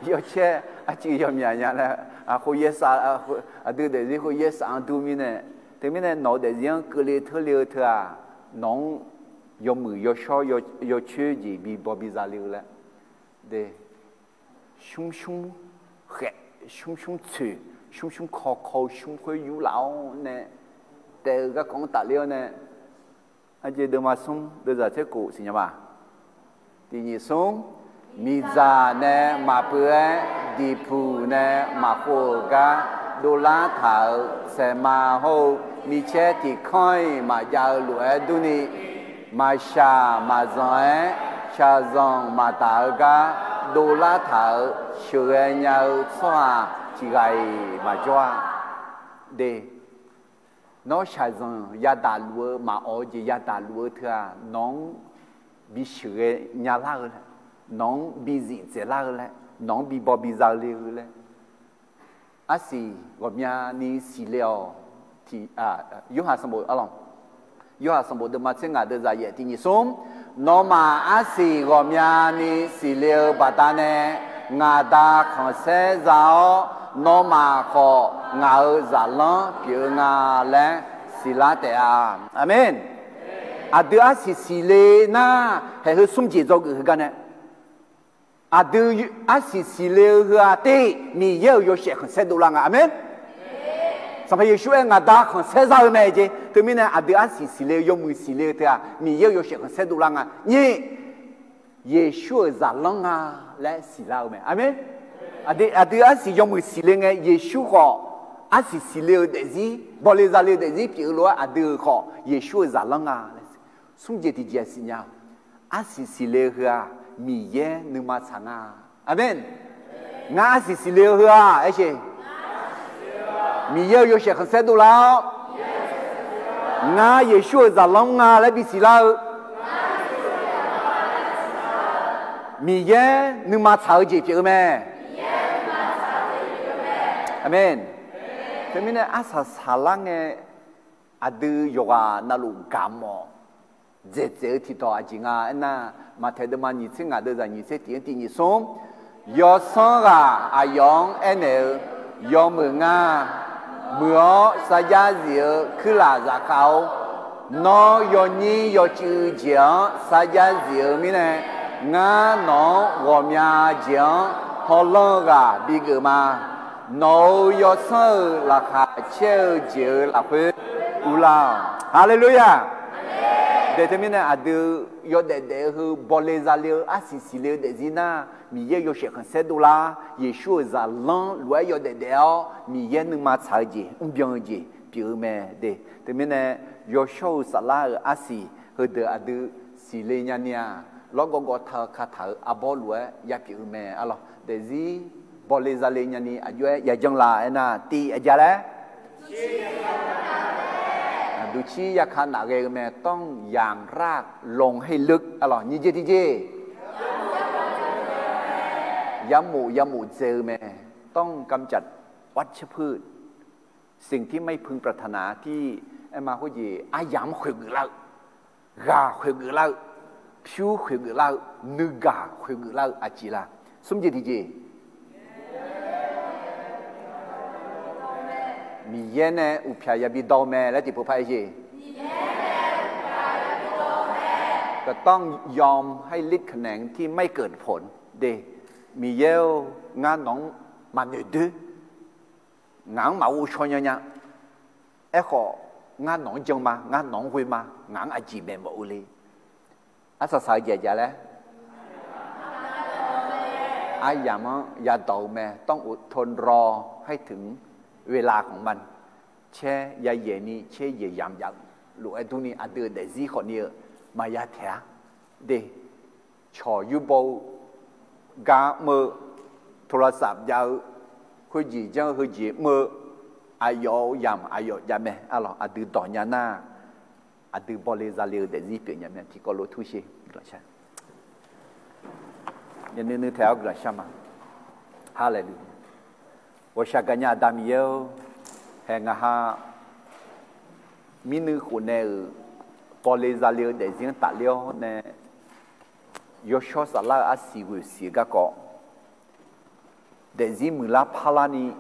Yawcaer arcuiv yawmyaq nya laer, khoeryaer sar, aqdui daefzir khoeryaer saf-anr dur mirnae, teumirnae nawq-eu daefzir-anr keuvle teurle-eu teu-aq, nawq-anr yawmuiq yawshawr yawcoer jeq bibaw biza le-eu laer, de, smr smr khaef, smr smr tsoeq, smr smr kaw kaw-eu smr khoer yurlaf-awr nae, taef-eu garkawv-anr tafler-awr nae, aqjeq deuvma smr deuvzaq tser khof siqnya ma. Tiq nyiq smr, miqdzaq nae maqpeuv-aer diqpuq nae maqkhov-euq gar dovlar taq-euq saeqma hawr-eu micaer tiq kanr-iq maqjav-eu lof-aer durni, maqshaq maqzanq-aer shaqzanq maqtaf-eu gar dovlar taq-euq sheuqghae nya-eu tsawrhaq tiq ghaq-iq maqjawr-a. De, nawr shaqzanq yadaq luf-eu maqawq-eu jeq yadaq luf-eu teu-aq, nawq-anr bi sheuqghae nyalar-eu laer, nawq-anr bi zif dzaeqlar-eu laer, nawq-anr bi baw bi za le-eu laer, arsiq ghawqmyani siqle-awq. Tiq, Yorhaq sanqbof, Yorhaq sanqbof deuvma tser ngaq deuv zaqyaef tiq nyiq smr, nawmaf arsiq ghawqmyani siqle-eu baqdanae, ngaq Da khanqsaer za-awr, nawmaf khawf ngaq-euq zaqlanr pyeuf-eu nga laer siqlar taef-a. Aqmeq. Aqdui arsiq siqle nar, haeq heu smr jeq dzawgeuf heugar nae, aqdui arsiq siqle-eu heu-aq, te, Miqyaer-euq yawshaef khanqsaer dovlar nga. Aqmeq. Sanqpaq Yeqsur aer, ngaq Da khanqsaer za-eu mae jeq. Teumirnae aqdui arsiq siqle-eu, yawmuiq siqle-eu teu-aq, Miqyaer-euq yawshaef khanqsaer dovlar nga. Nyiq, Yeqsur-euq zaqlanr nga laer siqlar-eu mae. Aqmeq. Aqdui, aqdui arsiq yawmuiq siqle ngae, Yeqsur khawf arsiq siqle-eu daefzir, bawle zale-eu daefzir pyeuf-eu lof-aer, aqdui-euq khawf Yeqsur-euq zaqlanr nga laer smr jeq tiqjeq-a siqnya. Arsiq siqle-eu heu-aq, Miqyaer nuima tsaq nga. Aqmeq. Ngar arsiq siqle-eu heu-aq, aer sheq, Miqyaer-euq yawshaef khanqsaer dovlar-awr, ngar Yeqsur-euq zaqlanr nga laer bisiq lar-eu, Miqyaer nuima tsaq-eu jeq pyeuf-eu mae. Aqmeq. Teumirnae arsaq saqlar ngae, aqdui yawqghaq navluf gaq mawf dzaeqdzaeq-eu tiqdawq aqjeq nga aernar, Maqtaeq deuvma nyiq tser ngaq deuv zaq nyiq tser tiq-anr tiq nyiq smr, yawsanr ghaq aqyawf-anr aernaeq-eu, yawmuiq ngar, muiq-awr sarjax zif-eu kuirlaf zafkhav-or, nawr yawnyir yawcuiv jeq-anr sarjax zif-eu mirnae, ngar nawq-anr ghawqmya jeq-anr hawlanr-eu ghaq bigeuf ma. Nawq-euq yawsanr-euq laqkhaq caer-eu jeq-euq lafkhoer uvlar-awq. Haleluya! Daeq teumirnae aqdui yawdaef daef-eu heu bawle zale-eu arsiq siqle-eu daefzir nar, Miqyaer yawshaef khanqsaer dovlar, Yeqsur-euq zaqlanr lof-aer yawdaef daef-awr, Miqyaer nuima tsaq-eu jeq, mrbyan-eu jeq pyeuf-eu mae. De, teumirnae yawshawr-eu saflar-euq arsiq heudeuq aqdui siqle nyani-aq, lawrgawv gawv ta-eu kataq-euq arbawr lof-aer yapyeuf-eu mae. Arlawq, daefzir bawle zale nyani aqjox-aer yajanr la aernar, tiv aqja laer Aqduiqcir yaka nafghae-eu mae. ต้องอย่างราบลงให้ลึก arlawq, nyiq jeq tiqjeq, yamof yamof dzae-eu mae. ต้องกำจัดวัชพืช สิ่งที่ไม่พึงปรารถนาที่ aerma khoerjeq aryamq-anr khoeqgeuf lar-eu, ghaq khoeqgeuf lar-eu, pyur khoeqgeuf lar-eu, nuigaq khoeqgeuf lar-eu aqjeq la? Smr jeq tiqjeq, Miqyaer nae uqpyaq yabi dawr-eu mae laer tiqpov par-aer jeq. ก็ต้องยอมให้ฤทธิ์แขนงที่ไม่เกิดผล de, Miqyaer-or, ngar nawq-anr maqnoeq doer, ngaq-anr maqghov shaw nya nya. Aerkhawf, ngar nawq-anr jan ma, ngar nawq-anr ghoe ma, ngaq-anr aqjeq maeqmawf-eu le. Arsaq saq-eu jeq aqja laer, aryamq-anr yadawq-eu mae. ต้องอดทนรอให้ถึงเวลาของมัน caer yayaeq ni caer yaeq yamq jav-eu lof-aer durni aqdui-euq daefzir khawf ni-eu maqya taeq-a. De, cawq yurbaw-eu gar mr-eu, โทรศัพท์ jav-eu, khoerjeq janr-eu heujeq mr-eu, aqyawf-euq yamq aqyawf jav mae. Arlawq, aqdui dawq nya nar, aqdui bawle zale-eu daefzir pyeuf nya mae. Tiqkawv lof tur sher. Nuinui taeq-awr guiqlanq shar ma. Haleluya. Ghawqshaq gaqnya Aqda Miqyaer-or, haeq ngaq ha mirnuiv khofnaeq-euq bawle zale-eu daefzir-anr tafler-awr nae, yawshawr saflar-eu arsiq ghoeq siq-eu garkawv, daefzir muiqlar parlarni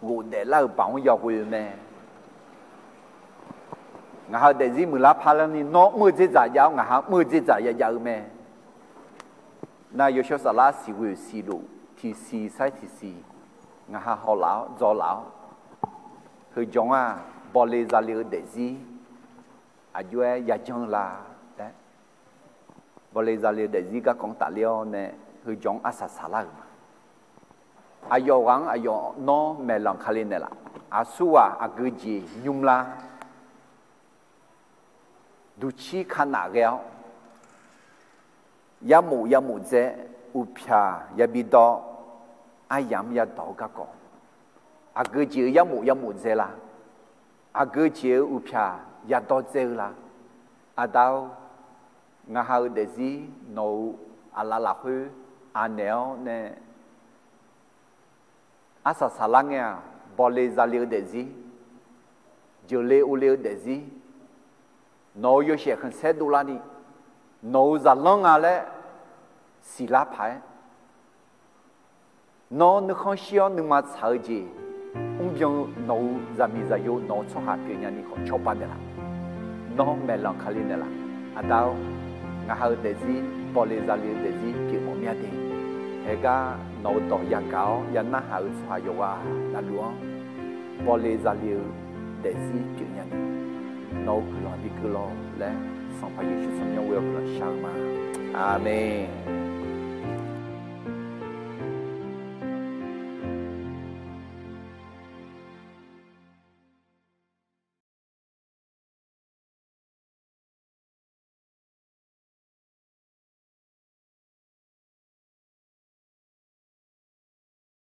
ghofdaef lar-euq baoq-anr yaghoe-eu mae. Ngaq ha-eu daefzir muiqlar parlarni nawr mr-eu dzerdzaq jav-awr, ngaq ha mr-eu dzerdzaq yajav-eu mae. Nar yawshawr saflar siqghoeq siqlof tiqsiq sar-iq tiqsiq ngaq ha hawlaf-awr dzawlaf-awr, heujawr-aq bawle zale-eu daefzir aqjox-aer yajanr-eu la laer, bawle zale-eu daefzir garkawv-anr tafler-awr nae heujawr-anr arsaq saqlar-euq ma. Aqyawf ghaq-anr aqyawf nawr maeqlanq Kali naeqlaf. Aqsurghaq aqgeu jeq nymr lar, duqcir kanaf ghae-awr, yarmof yamof dzae, uqpyaq yabi dawr, aryamq-anr yadawq-eu garkawv, aqgeu jeq-eu yarmof yamof dzae la? Aqgeu jeq-eu uqpyaq yadawr dzae-eu la? Aqda-or, ngaq ha-eu daefzir nawq-euq aqlaf lafkhoer anaeq-awr nae, arsaq saqlar ngae-aq, bawle zale-eu daefzir, jeuqle ovle-eu daefzir, nawq-euq yawshaef khanqsaer dovlarni, nawq-euq zaqlanr nga laer siqlar paq-aer, nawr nuikhanr shir-awr nuima tsaq-eu jeq mrbyan-eu nawq-euq zaqmiq zaqyo nawq-euq tsawrhaq pyeufnya ni khawf cawba naeqlaf. Nawr maeqlanq Kali naeqlaf. Aqda-or, ngaq ha-eu daefzir, bawle zale-eu daefzir pyeufmawf mir-a de. Haegar nawq-euq dawq yagaq-awr yanar haq-eu tsawrhaq yawqghaq navluf-anr bawle zale-eu daefzir pyeufnya ni, nawq-euq guiqlanq bikeuv lawr laer, Sanqpaq Yeqsur tsawrmyanr ghoe-awr guiqlanq shar-eu ma. Aqmeq.